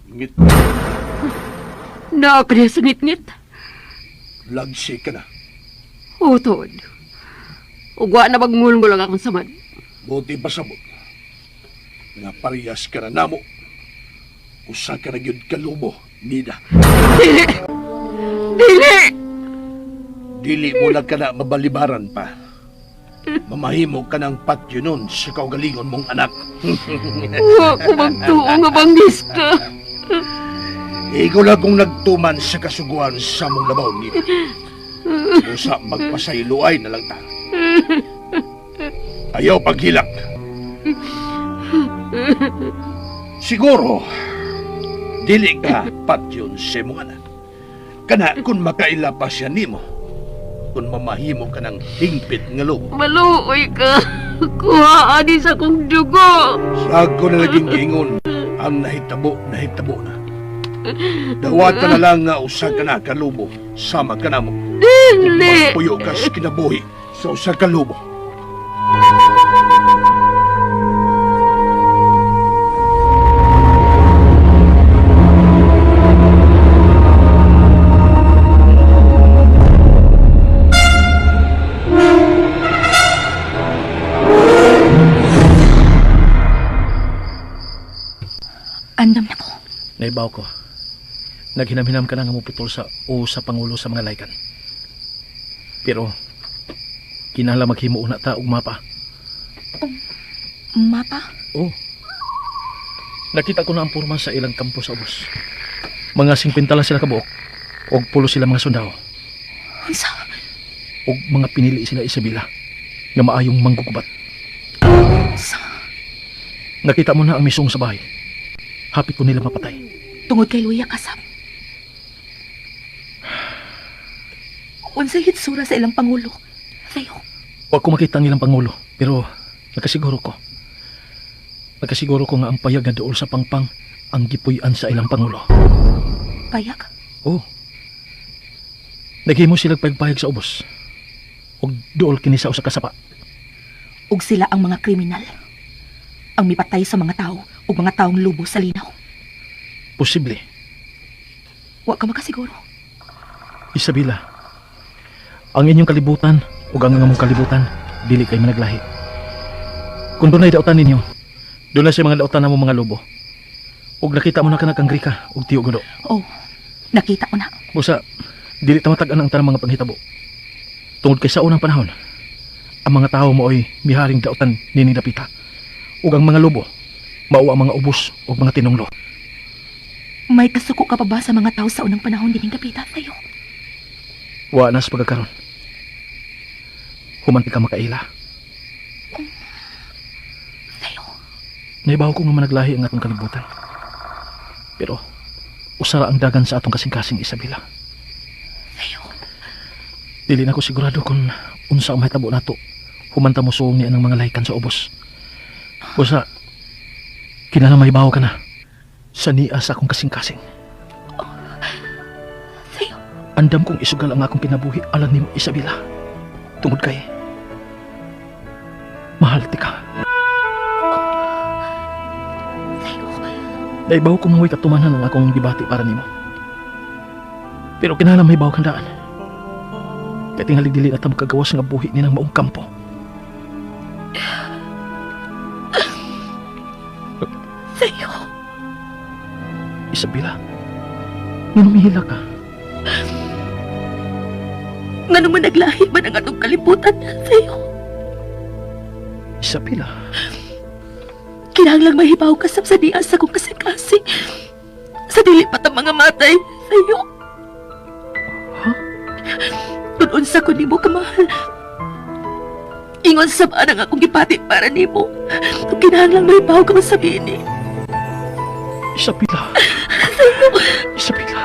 Ngit Naa ka niya sa ngit-ngit. lagsi ka na. Oo, tuod. Ugwa na magngulngul ang akong samad. Buti pa sabot. Nga parehas ka na namo. Usa ka na gyud kalubo, Nida. Dili! Dili! Dili mo lang ka na mabalibaran pa. Mamahimo ka ng patyo nun sa kaugalingon mong anak. Wa ko magtuo nga bangis ka. Ikaw lang kung nagtuman sa kasuguan sa mong labaw nila. Usa magpasayloay na lang ta. Ayaw paghilak. Siguro, dili ka patyon sa imong anak. Kana kung makaila pa siya nimo, kung mamahimo ka ng hingpit nga lobo. Maluoy ka. Kuha ani sa kong dugo. Sa ako na laging giingon, ang nahitabo, nahitabo na. Dawata na lang nga usa ka na kalubo, sama ka na mo. Dili. Magpuyo ka sa kinabuhi sa usa ka lubo. Andam na ko. Naibaw ko. Naghinam-hinam ka na nga muputol sa o sa pangulo sa mga laykan. Pero, kinahanglan maghimo una ta og mapa. Mapa? Oh. Nakita ko na ang porma sa ilang kampo sa ubos. Mga 50 lang sila kabuok. Og pulo sila mga sundao. Unsa? Og mga pinili sila Isabela nga maayong manggugubat. Sa? Nakita mo na ang misong sa bahay. Hapit ko nila mapatay. Tungod kay Luya Kasab. Unsay hitsura sa ilang pangulo? Theo, Wa ko makita ang ilang pangulo, pero nakasiguro ko. Nakasiguro ko nga ang payag nga duol sa pangpang ang gipuy-an sa ilang pangulo. Payag? Oh. Naghimo sila pagpayag sa ubos. Og duol kini sa usa ka sapa. Ug sila ang mga kriminal. Ang mipatay sa mga tao ug mga taong lubo sa linaw. Posible. Wa ka makasiguro. Isabela, ang inyong kalibutan ug ang among kalibutan dili kay managlahi. Kung dunay dautan ninyo, dunay sa mga dautan namo mga lobo. Ug nakita mo na kana kang Grika ug tiyo gudo. Oh, nakita ko na. Busa, dili ta matag-an ang tanang mga panghitabo. Tungod kay sa unang panahon, ang mga tawo maoy miharing dautan nining dapita. Ug ang mga lobo, mao ang mga ubos ug mga tinunglo. May kasuko ka pa ba sa mga tao sa unang panahon dining dapita, Theo? Wa na sa pagkakaron. Human ti ka makaila. Theo, Naibaw ko nga managlahi ang atong kalibutan. Pero, usara ang dagan sa atong kasing-kasing, Isabela. Theo, Dili na ko sigurado kung unsa ang mahitabo nato. Humanta mo suong niya ng mga lahikan sa ubos. Busa, kinahanglan mahibaw ka na sa niya sa akong kasing-kasing. Theo, Andam kong isugal ang akong kinabuhi alang nimo, Isabela. Tungod kay mahal ti ka. Theo, Naibaw ko nga way katumanan ang akong gibati para nimo. Pero kinahanglan mahibaw kang daan. Kay tingali dili na ta makagawas nga buhi ni ng maong kampo. Theo, Isabela, nganong mihila ka? Ngano man naglahi man ang atong kalibutan, Theo? Isabela, Kinahanglang mahibaw ka sab sa dias sa akong kasing-kasing. Sa dili pa ta mga matay, Theo. Ha? Kung unsa ko nimo kamahal. Ingon sa ang akong gipati para nimo. Kung kinahanglang mahibaw ka man sabihin ni. Isabela. Isabela.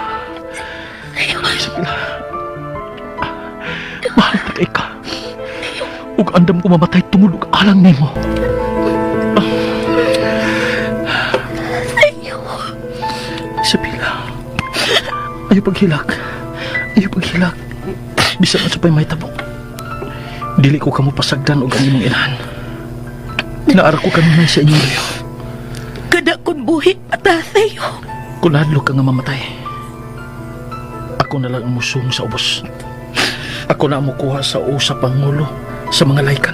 Isabela. Mahal ta kay ka. Ug andam ko mamatay tungod og alang nimo. Theo. Isabela. Ayaw paghilak. Ayaw paghilak. Bisan unsa pa'y mahitabo. Dili ko kamo pasagdan og ang imong inahan. Naara ko kanunay sa inyong layo. Kada kon buhi pata, Theo. Kung nahadlok ka nga mamatay, ako na lang ang musung sa ubos. Ako na ang mukuha sa o sa pangulo sa mga laykan.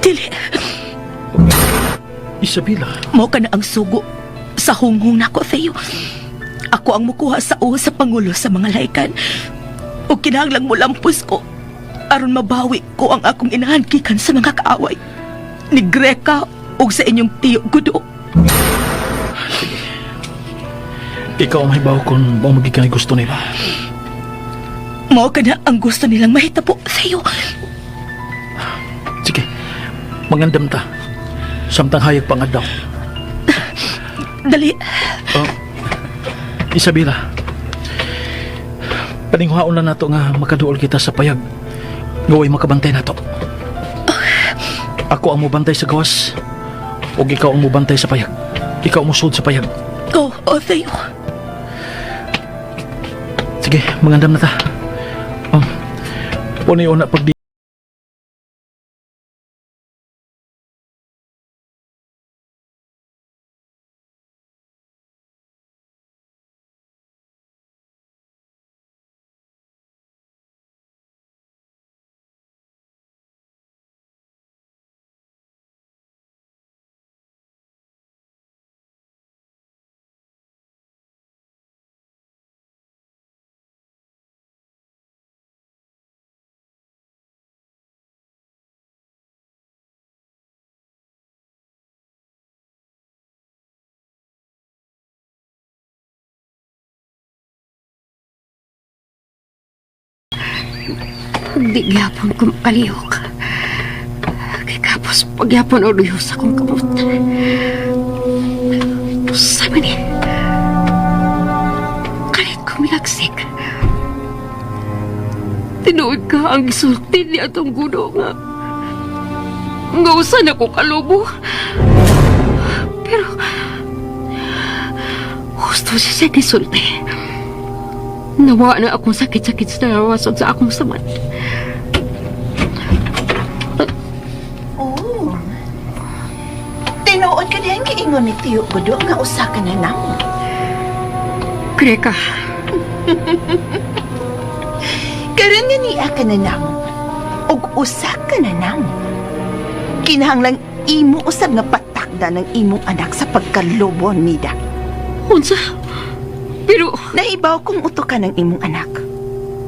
Dili, Isabela, mo ka na ang sugo sa hunghong nako, Theo. Ako ang mukuha sa o sa pangulo sa mga laykan. O kinahanglang mo lampos ko aron mabawi ko ang akong inahan gikan sa mga kaaway ni Greka ug sa inyong tiyo Gudo. Sige. Ikaw ang mahibaw kung mao magiging gusto nila. Mao ka na ang gusto nilang mahitabo, Theo. Sige, mangandam ta. Samtang hayag pang adlaw. Dali. Oh, Isabela, Paninghuaon lang nato nga makaduol kita sa payag. Nga way makabantay nato. Ako ang mobantay sa gawas ug ikaw ang mobantay sa payag. Ikaw ang mosud sa payag. Oh, oh, Theo. Sige, mangandam na ta. Oh, unay una pag di Di gyapon ko makalihok. Kay kapos pagyapon o luyo sa akong kamot. Usa man eh. Kalit ko milagsik. Tinuod ka ang gisulti ni atong gudo nga. Nga usa na ko kalubo. Pero husto siya siya gisulti. Nawa na akong sakit-sakit sa lawas ug sa akong samat. Oh. Tinuod ka diyan giingon ni Tiyo Gudo nga usa ka na namo. Greka, Karon nga niya ka na namo. Ug usa ka na namo. Kinahanglang imo usab nga patakda ng imong anak sa pagkalobo nida. unsa? Pero Nahibaw kung uto ka ng imong anak.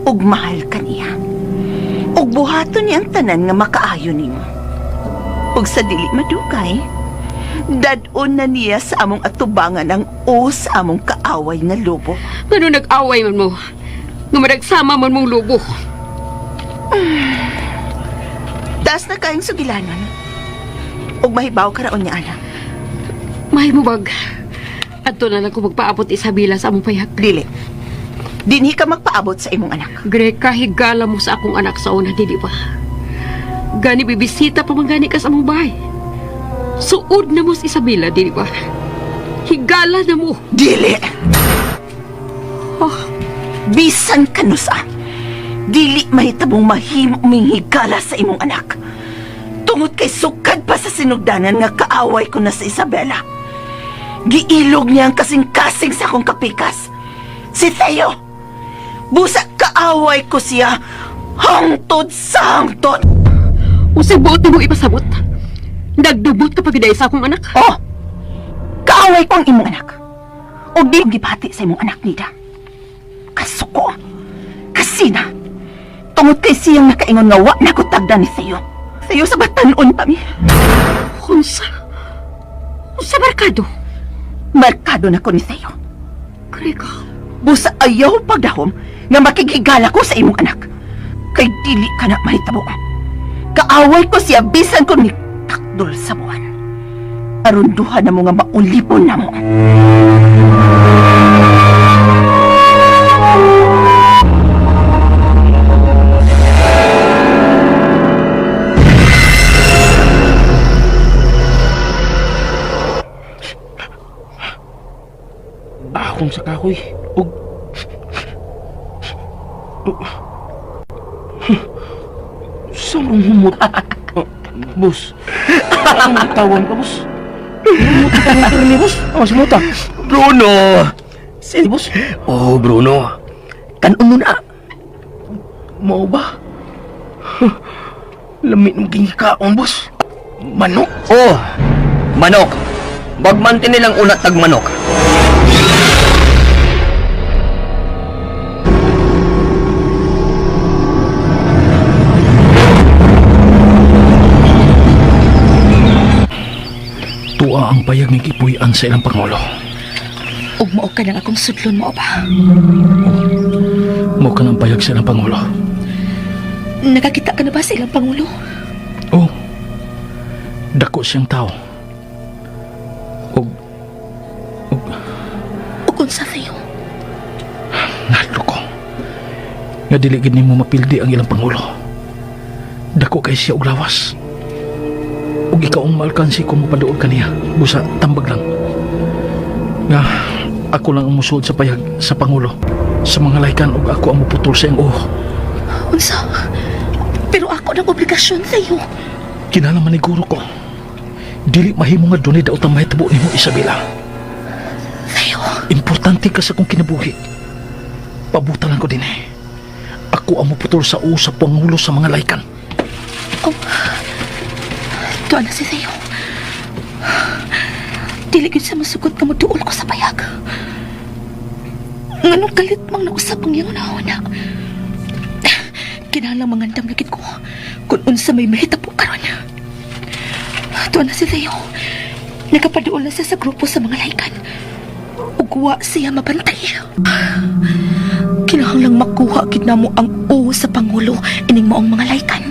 Ug mahal ka niya. Ug buhaton niya ang tanan nga makaayo nimo. Ug sa dili madugay, dad-on na niya sa among atubangan ang o sa among kaaway nga lobo. ngano nag-away man mo? Nga managsama man mong lubo. Taas na kayong sugilanon. Ug mahibaw ka raon niya, anak. May mo bag. Adto na lang ko magpaabot Isabela sa among payag. Dili. Dinhi ka magpaabot sa imong anak. Greka, higala mo sa akong anak sa una, dili ba? Gani bibisita pa man gani ka sa among bahay. Suod na mo si Isabela, dili ba? Higala na mo. Dili! Oh, Bisan ka no sa. Dili mahitabong mahimo ming higala sa imong anak. Tungod kay sukad pa sa sinugdanan nga kaaway ko na sa Isabela. Giilog niya ang kasing-kasing sa akong kapikas. Si Theo! Busa kaaway ko siya hangtod sa hangtod! usay buot mo ipasabot. Nagdubot ka pag sa akong anak. Oh! Kaaway ko ang imong anak. O di gibati sa imong anak nida. Kasuko. Kasina. Tungod kay siyang nakaingon nga wa na ko tagda ni Theo. Theo sa batanon pa mi. Unsa? Unsa barkado? Markado na ko ni Theo. Greka, Busa ayaw pagdahom nga makighigala ko sa imong anak. Kay dili ka na mahitabo. Kaaway ko siya bisan ko ni takdol sa buwan. Aron duha na mo nga maulipon na mo. Akong sa kahoy. Ug... Sa mong humot? Oh, boss. Ang tawan ka, boss. Humot ka ng karni, boss. Oh, sumuta. Bruno! Si boss. Oh, Bruno. Kanon mo na. Mao ba? Huh. Lamit mong gingikaon, boss. Manok? Oh, manok. Bagmantin nilang unat tag manok. Tuwa ang payag ng gipuy-an sa ilang pangulo. Ug mao ka nang akong sudlon mo ba? Mao ka ng payag sa ilang pangulo. Nakakita ka na ba sa ilang pangulo? Oh, dako siyang tao. Og, og, Ug unsa Theo? nahadlok ko. Nga dili gid nimo mapildi ang ilang pangulo. Dako kay siya og lawas. Ug ikaw ang maalkansi kung mapaduol kaniya. Busa tambag lang. Nga ako lang ang musuod sa payag sa pangulo. Sa mga laykan ug ako ang muputol sa iyang uho. Unsa? Pero ako ng obligasyon sa iyo. Kinahanglan maniguro ko. Dili mahimo nga dunay daot ang mahitabo nimo, Isabela. Theo, Importante ka sa kong kinabuhi. Pabutan lang ko din eh. Ako ang muputol sa uho sa pangulo sa mga laykan. oh. Tuwa na si Theo. Dili gyud sa masugot nga moduol ko sa payag. Nganong kalit mang nausap ang iyang una-una. Kinahanglang mangandam na gid ko kung unsa may mahitabo karon. Tuwa na si Theo. Nakapaduol na siya sa grupo sa mga laykan. Ug wa siya mabantay. Kinahanglang makuha gid namo ang o sa pangulo ining maong mga laykan.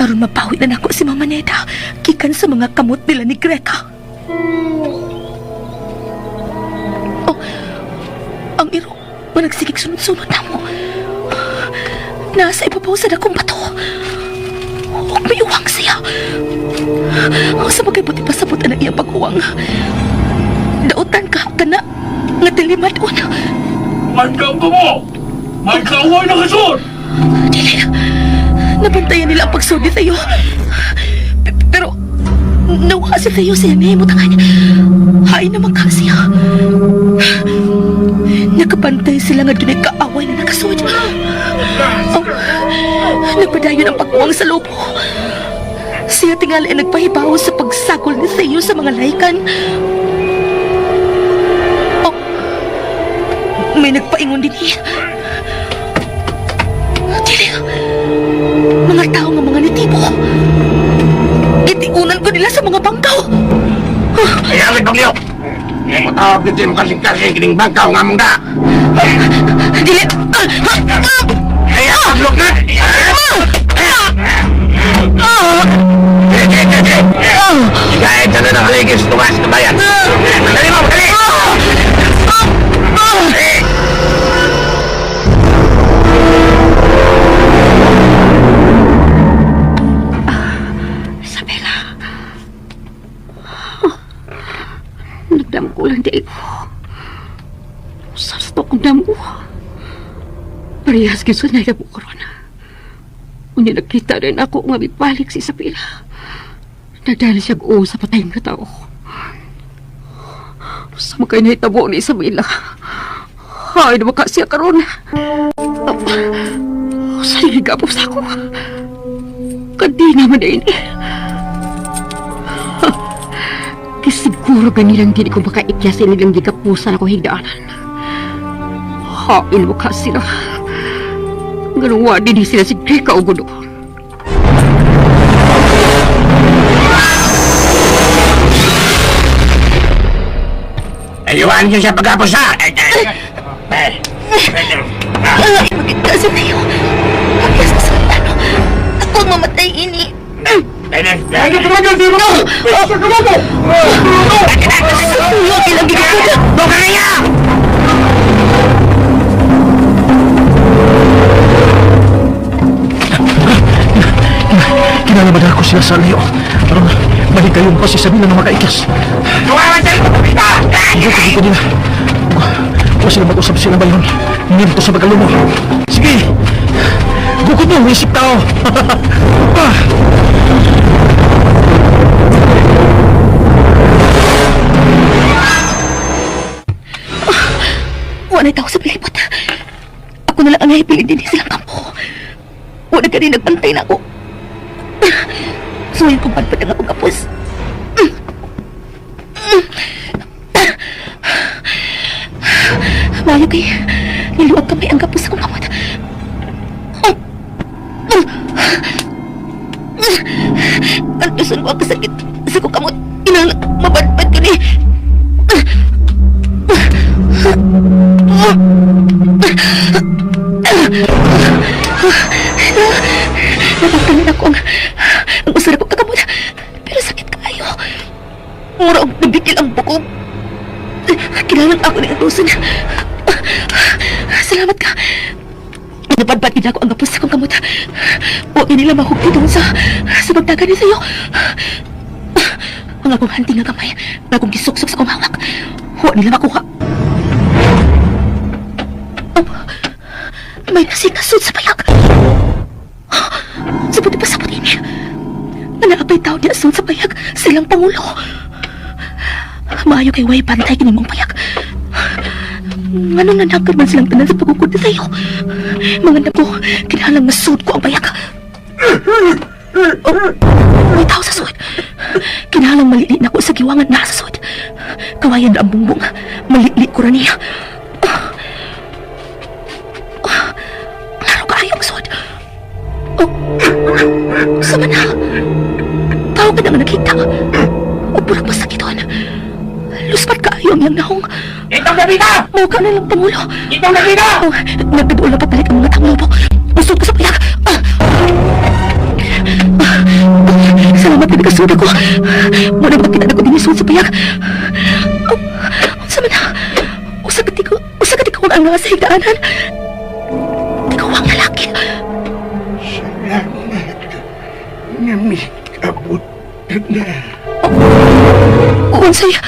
Aron mapawi na nako si Mama Neda gikan sa mga kamot nila ni Greta. Oh, ang iro managsigig sunod-sunod namo. Nasa ibabaw sa dakong bato. Huwag may uwang siya. Ang sa bagay buti pasabot ang iyang pag-uwang. Dautan ka kana nga dilimadon. Mandam ko mo! May kaaway na kasod! Dili. Nabantayan nila ang pagsudi sa'yo. Pero, nawa si Theo siya nihimutangan. Hain naman ka siya. Nakabantay sila nga dunay kaaway na nakasud. Oh, nagpadayon ang pag-uwang sa lobo. Siya tingali ay nagpahibaw sa pagsakol ni Theo sa mga laykan. Oh, may nagpaingon din eh. Dili. Mga tao nga mga nitibo. Gitiunan ko nila sa mga bangkaw. Ayaw, Baglio! Matawag dito yung kasing-kasing kining bangkaw nga mong da! Dili. Ayaw, Baglio na! Kahit na nakaligis, tumas na bayan! Dali mo, dali! Isabela. Nagdamko lang di ko. Usap sa to kong damgo. Parehas gyud sa nahitabo karon. Unya nakita rin ako nga mibalik si Isabela. Nagdala siya og sa patay nga tao. Sa mga nahitabo ni Isabela. Ay, na maka siya karon. Sa gapos ako. Kadi naman din. Kisiguro ganilang dili ko makaitya sa inilang gigapusan ako higdaanan. Hain mo ka sila. Ganun wa din sila si Greka o gudo. Ayuan niyo siya pagkapos ha! Ay, magkita si Theo. Ang sa sundalo. Ako ang mamatay ini. Huwag ilang gigapusan. Kinalaman ako sila sa layo. Aron, maligayong pa si Isabela na makaikas. Hindi ko nila. Wa sila mag-usap sila ba yun? Nito sa pagkalumo. Sige! Gukod mo, isip tao! Ah! Wala tao sa palibot. Ako na lang ang nahipili din silang kampo. Wala ka rin nagbantay na ako. Suwayin kong padpad ang akong kapos. Mayo kay, niluwag kamay ang kapos akong kamot. Antusan ko ang kasakit sa kong kamot. Inang mapadpad ko ni. Natangkalan ako ang usara ko kakamot. Pero sakit kaayo. Mura og nabikil ang bukog. Kailangan ako ng atusan. Salamat ka. Napadpad gid ako ang gapos sa akong kamot. Wa gid nila mahugti tungod sa pagdagan ni sayo. Ang akong hanting nga kamay, nga akong gisuksok sa akong hawak. Wa nila makuha. Oh, may nasikasod sa payag. Sabot pa sabot ini. Nga naapay tao di asun sa payag, silang pangulo. Maayo kay way bantay kini mong payag. Nganong nanakad man silang tanan sa pagukod na sa'yo? Mga anak ko, kinahanglang masud ko ang payag. Oh, may tao sa sud. Kinahanglang malili na ko sa giwangan na sa sud. Kawayan ra ang bungbong. Malili ko ra niya. Oh. Oh, klaro kaayo ang sud. Oh, sama na. Tao ka na nga nakita. O purang masakiton. Luspat kaayo ang iyang nahong. Itong Davida! Mao ka na lang, Pangulo. Itong Davida! Oh, nagkaduol na pabalik ang mga tanglobo. Usod ko sa payag. Ah! Ah! Ah! Salamat na nakasud ako. Wala makita na ko din sa payag. Oh, unsa man na? Usa ka tiko, usa ka tiko ang nasa higdaanan. Tiko ang lalaki. Salamat. Namikabot na. Unsay,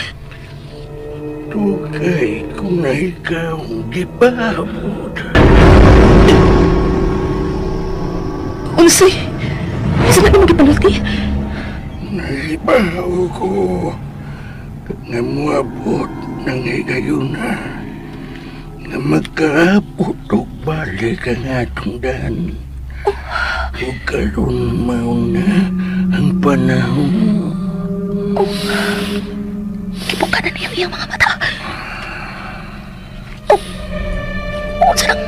Dugay ko na ikaw gipabot. unsay. Isa na nimo gipanulti. Nahibaw ko nga muabot ng higayuna nga magkaabot og balik ang atong dan. Ug karon mao na ang panahon. Gibuka na niya ang iyang mga mata. Oh, unsa lang?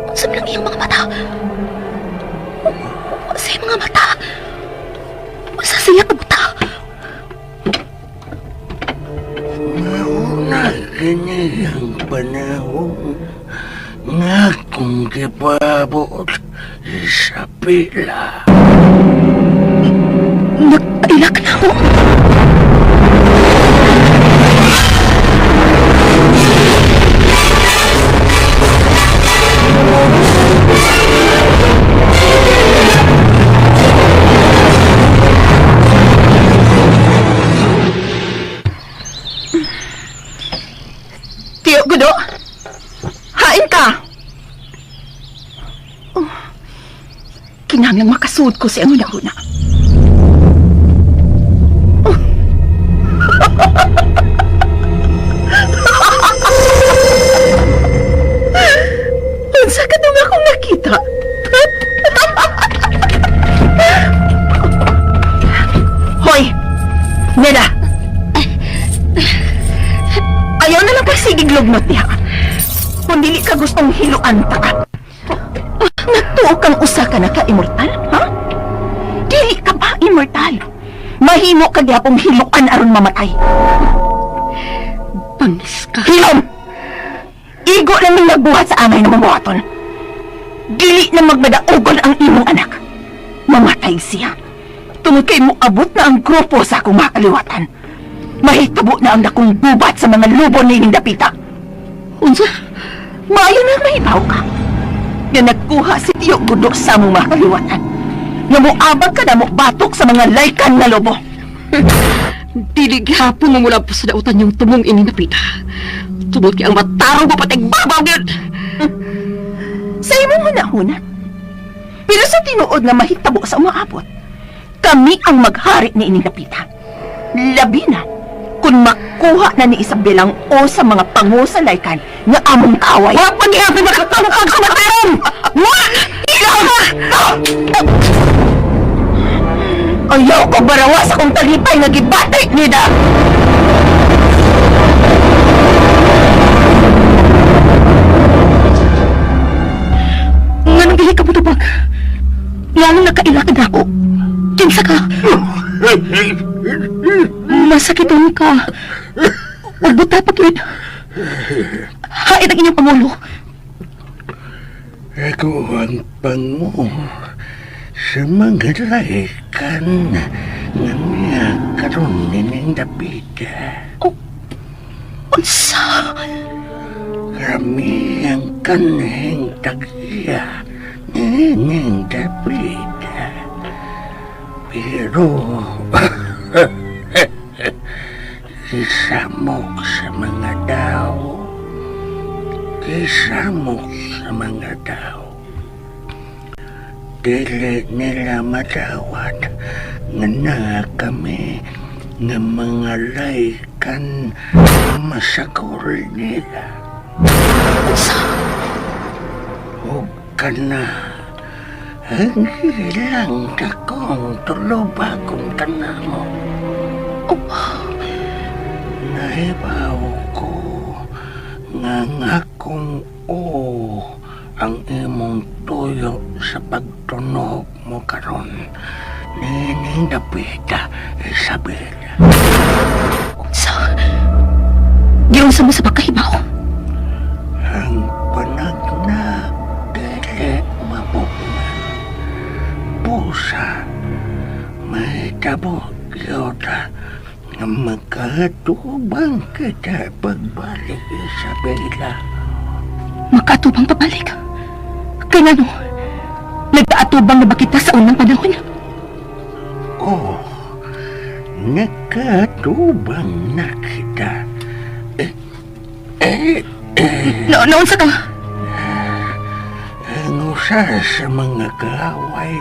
Unsa man ang iyang mga mata? Unsa iyang mga mata? Unsa siya kabuta? Mauna kini ang panahon nga akong gipabot sa pila. Nagkailak na ako. Tiyo, Gudo. Hain ka. Oh, kinahanglang makasuod ko sa iyang huna-huna. Oh. Unsa ka tong akong nakita? Hoy! Nena! Ayaw na lang pagsigig lugnot niya. Kung dili ka gustong hiluan ta ka. Nagtuo kang usa ka na ka-immortal, ha? Dili ka ba immortal? Mahimo ka gyapong hiluan aron mamatay. Bangis ka. Hilom! Igo lang ning nagbuhat sa angay na mamuhaton. Dili na magmadaugon ang imong anak. Mamatay siya. Tungod kay moabot na ang grupo sa akong makaliwatan. Mahitabo na ang dakong gubat sa mga lubo ni dapita. Unsa? Maayo na mahibaw ka. Nga nagkuha si Tiyo Gudo sa among makaliwatan. Nga moabag ka na mo batok sa mga laykan na lobo. Dili gihapon mo mula po sa dautan yung tumong ini napita. Tungod kay ang matarong papatig babaw gyud. Sa imong hunahuna. Pero sa tinuod nga mahitabo sa umaabot, kami ang maghari ni ining dapita. Labi na kung makuha na ni Isabel ang o sa mga pango sa laykan nga among kaaway. Wa pa gihapon makatungkag sa matarong. Wa! Ilaw! Ayaw ko barawa sa kong talipay nga gibatay nida! Nganong dili ka mutubag? Nganong nakailak na ako? Kinsa ka? Masakiton ka. Magbuta pa gyud. Hain ang inyong pangulo. Ako ang pango sa mga laikan nga niya karon nining dapita. Unsa? Unsa? Kami ang kanhing tag-iya nining dapita. Pero isamok sa mga tao. Isamok sa mga tao. Dili nila matawat nga naa kami nga mga laikan masagol nila. Unsa? Ug kana ang ilang kakong tulubagong kanamo. Oh, Nahibaw ko nga ang akong oo ang imong tuyo sa pagtunog mo karon. Nining dapita, Isabel. Unsa? Giunsa mo sa pagkahibaw? Ang panagna dili mabugna. Pusa, may tabo gyud nga magkatubang kita pagbalik, Isabela. Makaatubang pabalik. Kay ngano? Nagkaatubang na ba kita sa unang panahon? Oh, nakatubang na kita. Eh, eh, No, naunsa ka? Ang usa sa mga kaaway,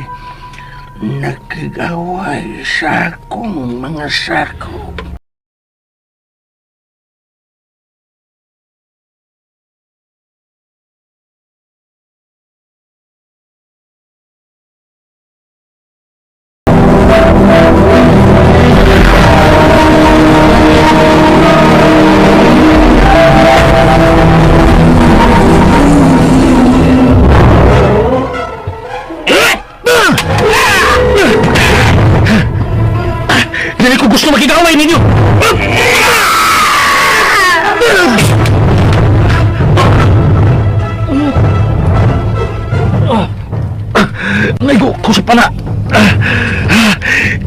nakigaway sa akong mga sakop. Dili ko gusto makigaway ninyo! Naigo ko sa pana.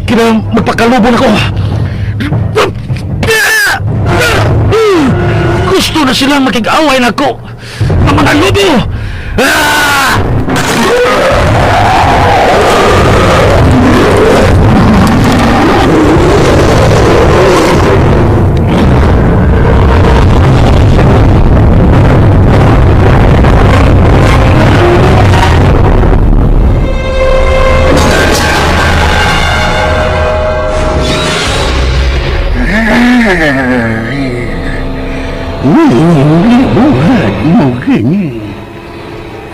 Kina magpakalubon ako. Gusto na silang makig-away na ako. Ang mga lubo! Ah! Buhat mo gini.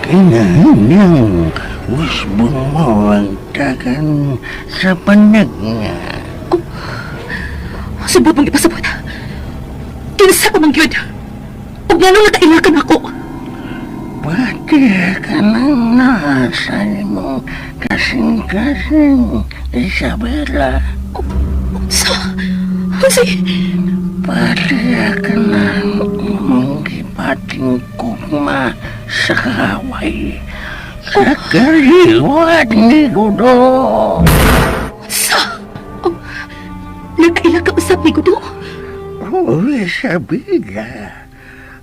Kinahanglang usbon mo ang tagan sa panagna. Subot mong ipasabot. Kinsa ka man gyud? Ug nganong nagkailakan ako? Pati ka nang nasa imong kasing-kasing, Isabela. Unsa? Unsay? Pati ka nang imong gipating kugma sa kaaway. Sa kaliwat ni Gudo. Unsa? Oh, nagkaila ka usab ni Gudo? Oh, Isabela,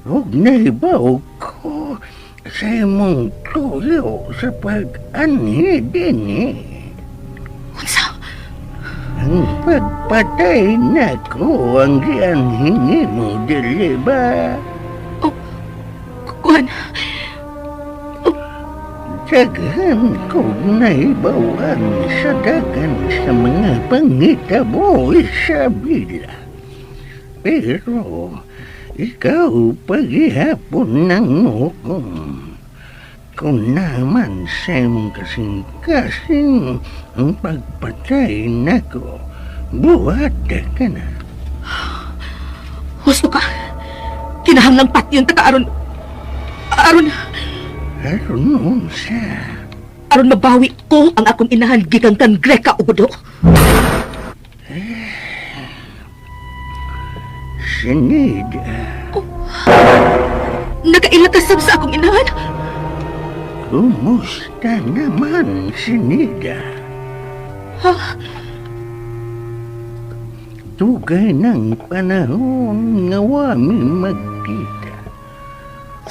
huwag naibaw ko sa imong tuyo sa pag-anhi din eh. Unsa? Ang pagpatay na ko ang gianhin mo, dili ba? Kuan, Daghan kong naibawan sa dagan sa mga pangitabo, Isabela. Pero ikaw paghihapon ng hukom. Kung naman sa imong kasing-kasing ang pagpatay nako, buhat ka na. husto ka. Kinahanglang patyon ta ka aron aron Aron unsa? aron mabawi ko ang akong inahan gikan kan Greka o Gudo. Sinid, Nakaila ka sab sa akong inahan. kumusta naman sinida? Ha? Dugay ng panahon nga wa mi magkita.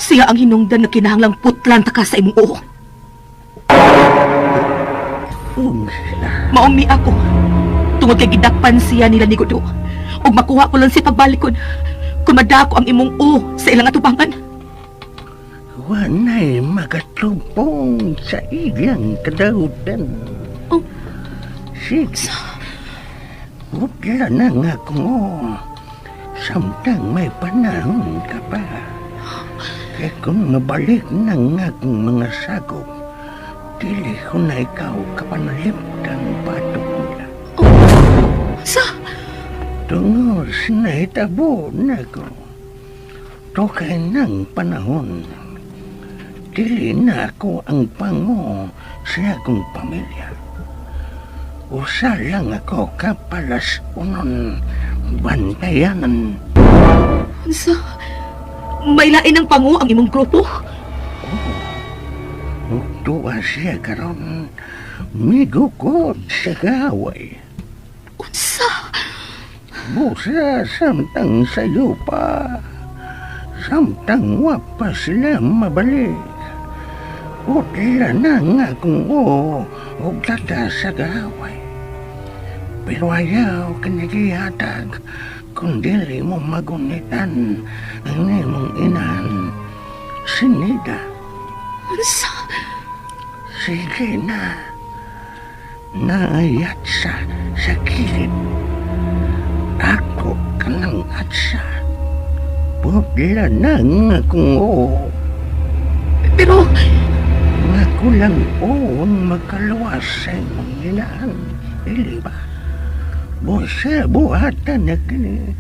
Siya ang hinungdan nga kinahanglang putlan ta ka sa imong oo. Unsa? Maong ni ako. Tungod kay gidakpan siya nila ni Gudo. Ug makuha ko lang siya pagbalikon. Kung madako ang imong o sa ilang atubangan. Wanay makatubong sa ilang kadautan. Oh. Sige. Putla na nga ko. Samtang may panahon ka pa. Kaya kung mabalik na nga akong mga sakop, dili ko na ikaw kapanaliptang batok nila. Sa? Tungod sa nahitabo na ko. Tukay ng panahon. Dili na ako ang pango sa akong pamilya. Usa lang ako kapalas unon bantayanan. Sa? May lain ang pango ang imong grupo? Ug duwa siya karon migukod sa gaway. Unsa? Busa samtang sayo pa. Samtang wa pa sila mabalik. Utla na nga kung oo og tata sa gaway. Pero ayaw kanigihatag kung dili mo magunitan ang imong inahan. Sinida. Unsa? Sige na. Naayat sa kilid. Ako ka ng atsa. Putla na nga kung oo. Pero, Nga kulang oo ang magkaluwas sa imong inahan. Dili ba? Busa buhatan na kini.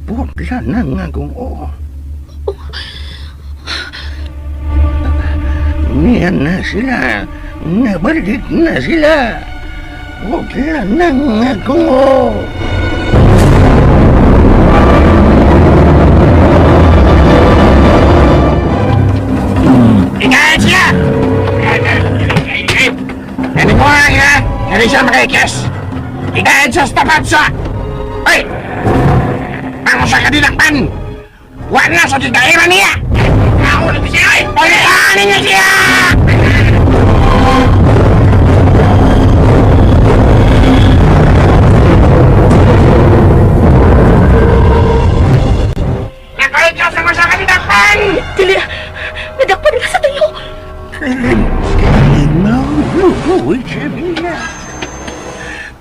Putla na nga kung oo. Niyan na sila. Nabalik na sila. Putla na nga kung oo. Ingat siya! Ano ko nga? Hindi siya makikis. Ingat sa tapat sa... Ay! Ang sa kadinakpan! Wala na sa tigaira niya! Ako na siya! Ay! Pagkaanin niya siya! Nakaikas ang sa kadinakpan! dili, nadakpan nila sa tayo. Maulugoy sa bila.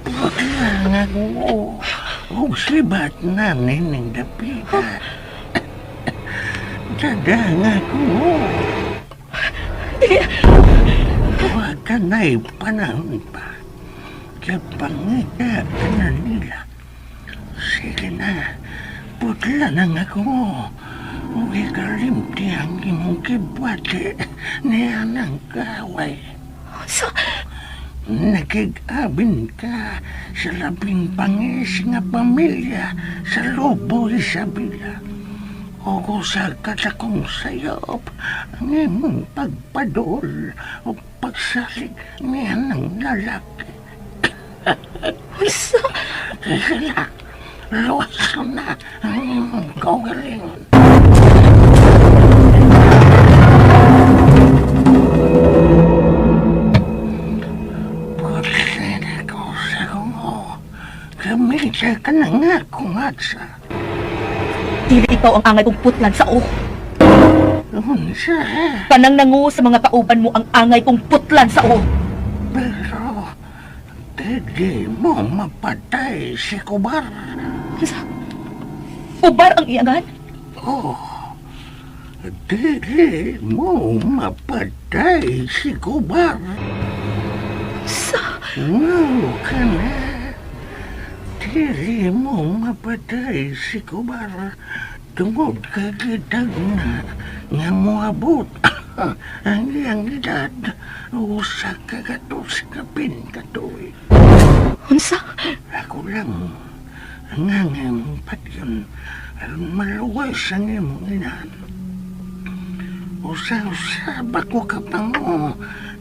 Putla nga kung oo. Og sibat na nining dapita. Dada nga kung oo. Dili, Huwag ka na'y panahon pa. Kaya pangita ka na nila. Sige na, putla na nga ko. Huwag ikalimti ang imong kibwate niya ng kaway. sa? Nakig-abin ka sa labing bangis nga pamilya sa Lobo Isabela. O sa katakong sayop ang imong pagpadol o pagsalig niya ng lalaki. Unsa? Sila, luwas na ang imong kaugalingon. Putsin ako sa kungo. Gamita ka na nga kung atsa. Dili ikaw ang angay kong putlan sa o. Unsa? Kanang nangu sa mga kauban mo ang angay kong putlan sa o. Pero, di mo mapatay si Kubar. Unsa? Ubar ang iyangan? Oh, dili mo mapatay si Kubar. Sa? Wow ka na. Dili mo mapatay si Kubar. Tungod kay gitag na nga moabot ang iyang edad usa ka gatos kapin katuig. Unsa? Ako lang ang imong patyon aron maluwas ang imong inahan. Usa-usa ba ko kapango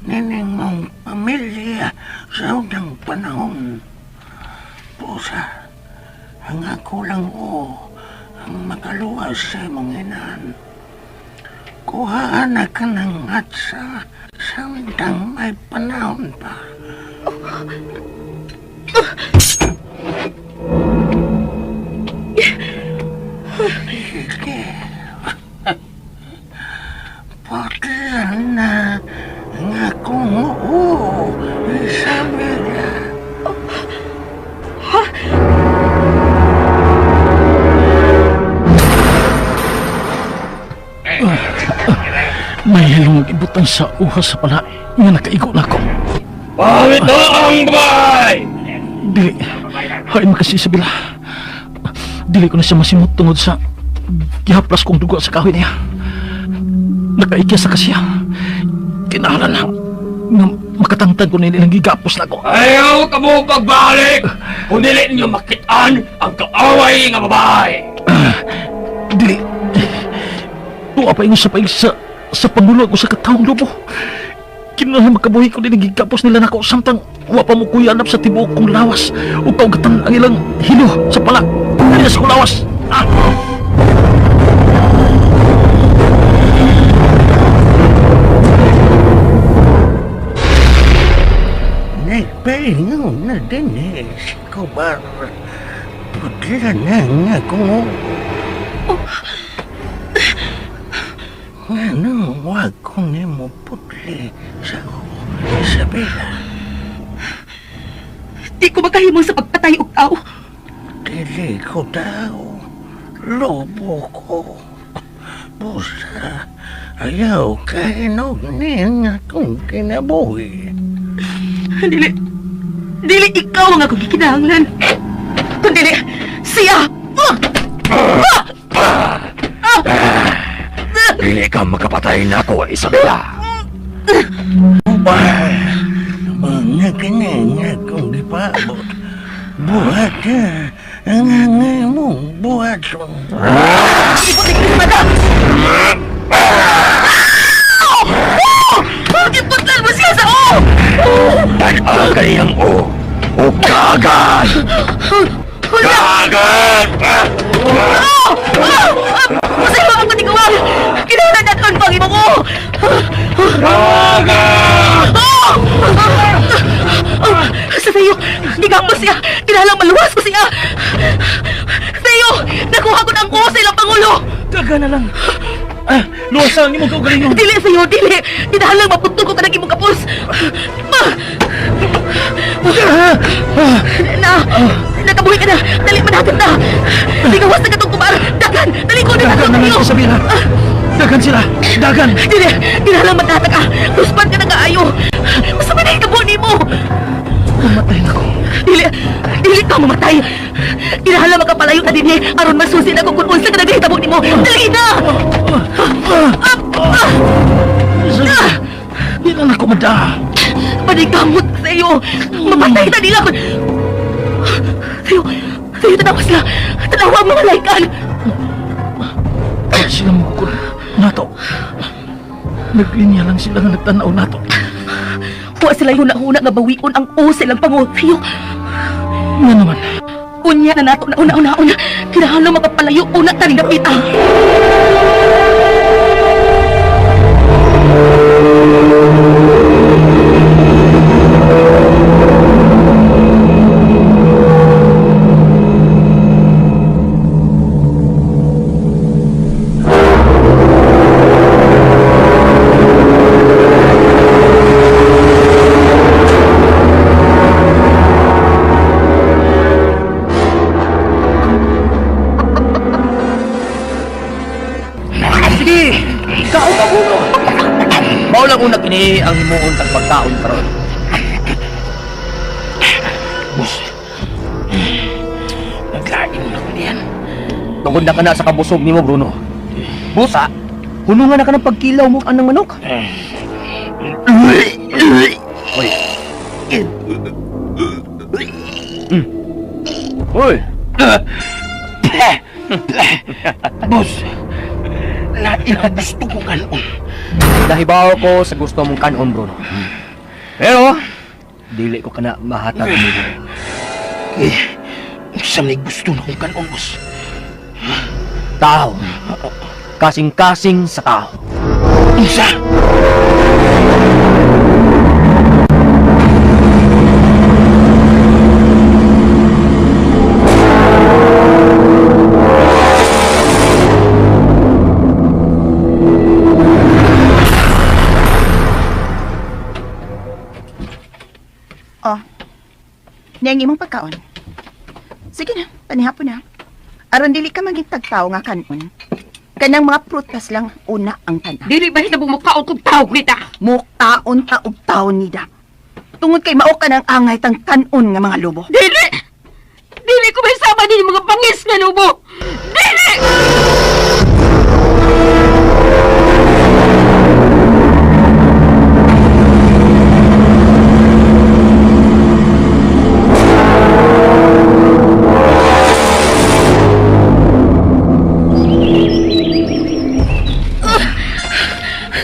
nining mong pamilya sa unang panahon. Pusa, Ang ako lang o ang makaluwas sa imong inan. Kuhaan na ka ng atsa samtang may panahon pa. Sige. Putlan na ang akong oo, Isabela. May hilong ibutang sa uhas sa pala nga nakaigo na ko. Pangit na ang babae! Dili. Hain makasi Isabela. Dili ko na siya masimot tungod sa gihaplas kong dugo sa kahoy niya. Nakaikya sa kasiya. Kinahanglan na nga makatangtang ko nila ilang gigapos na ko. Ayaw ka mo pagbalik! Kung dili ninyo makitaan ang kaaway nga babae! Dili. Tuwa pa ingon sa paig sa pangulo ko sa katawong lobo. Kinahanglan makabuhi ko din gigapos nila nako samtang wa pa mo kuyanap sa tibuok kong lawas ug kaugatan ang ilang hilo sa pala. Dili sa kong lawas. Ah! Nagpahingaw na din eh, si Kubar. Putla na nga kung Ano, wag ko nimo putli sa Isabela. Di ko makahimo sa pagpatay og tao. Dili ko tao. Lobo ko. Busa, ayaw kahinog ning akong kinabuhi. Dili. Dili ikaw ang akong gikinahanglan. Kundi siya. Dili ka makapatay nako, Isabela! Ba, mga kini nga akong gipaabot. Buhat ka, ang angay mong buhaton. Ibot ni Espada. Giputlan mo siya sa o! Tag-ang kaniyang o! O kagan! Kagan! Masaya ang katiguan! Kinahanglan naton pang imong o! Kagan! Sa sayo, gigapos siya! Kinahanglan maluwas ko siya! Sayo, nakuha ko na ang o sa ilang pangulo! Daga na lang. Ah, luwasan ang imong kaugalingon. Dili sa'yo, dili! Kinahanglan maputol ko kanang imong kapos! Ma! Na! Nakabuhi ka na! Dali managat na! Ligawas na katong kumar! Dagan! Dali ko na Dagan na lang, Isabela. Dagan sila. Dagan. Dili! Kinahanglan manatag ka! Tuspan ka na kaayo! Basta may nahitabo nimo! Mamatay na ko. Dili! Dili ka mamatay! Kinahanglan makapalayo na dinhi aron masusi na ko kung unsa ka nagahitabo nimo! Dali na! Isabela. Di na ako madaa. Panigkamot sa iyo! Mapatay na nila! Sayo! Sayo, tanawa sila! Tanawa ang mga laikan! Wala sila mukul nato. Naglinya lang sila nga nagtanaw nato. Wa sila yung nahuna nga bawion ang o silang pango. Sayo! Nga naman. Unya na nato na una una una. Kinahanglan makapalayo una taning dapita. Sige! Kaon ka Bruno! Mao lang una kini ang himuon tag pagkaon karon. Boss, naglain na ko niyan. Tungod na ka na sa kabusog nimo, Bruno. Busa, hunungan na ka ng pagkilaw mo anang manok. Hoy. Hoy. Boss, lain ang gusto ko kanon. Nahibaw ko sa gusto mong kanon, Bruno. Pero, dili ko kana mahatag nimo. Eh, Unsa may gusto na kong kanon, boss? Tao. Kasing-kasing sa tao. Unsa? Oh, niyang imong pagkaon. Sige na, panihapon na. Aron dili ka maging tagtao nga kanon. Kanang mga prutas lang una ang tanan. Dili ba hitabong mukaon kog tao kita? Mukaon ta og tao nida. Tungod kay mao ka ng angay tang kanon nga mga lobo. Dili! Dili ko may sama din mga bangis nga lobo! Dili!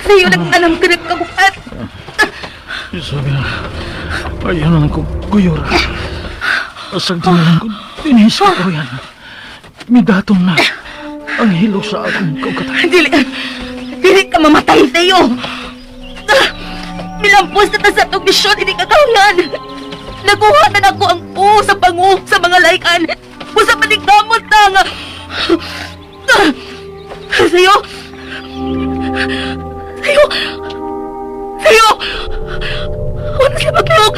Sa'yo nag-anam ka nagkagupat. Isabela, ayaw na lang ko guyora. Asag di na lang ko dinis ko yan. Midatong na ang hilo sa akong kaugatan. Dili, dili ka mamatay sa'yo. Nilampos na ta sa atong misyon, hindi ka kaungan. Naguha na nako ang po sa pangu sa mga laikan. Usa pa ni gamot na nga. Sa'yo! Sa'yo! Sa'yo! Wala siya maglok!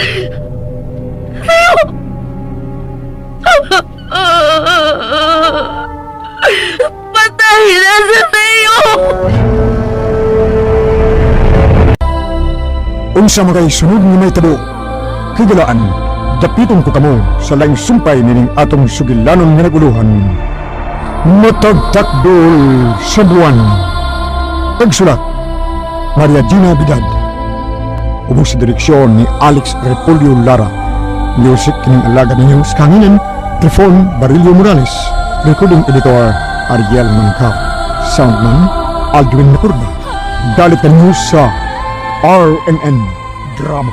Sa'yo! Patay na sa sa'yo! Unsa man kay sunod nga mahitabo? Higalaan, dapiton ko kamo sa laing sumpay nining atong sugilanon nga naguluhan. Matagtakdol sa buwan. Tagsulat, Maria Gina Bidad. Ubos sa direksyon ni Alex Repolyo Lara. Music kining alaga ninyo sa kanginan, Trifon Barillo Morales. Recording editor, Ariel Mancao. Soundman, Aldwin Napurba. Dalit na ninyo sa RNN Drama.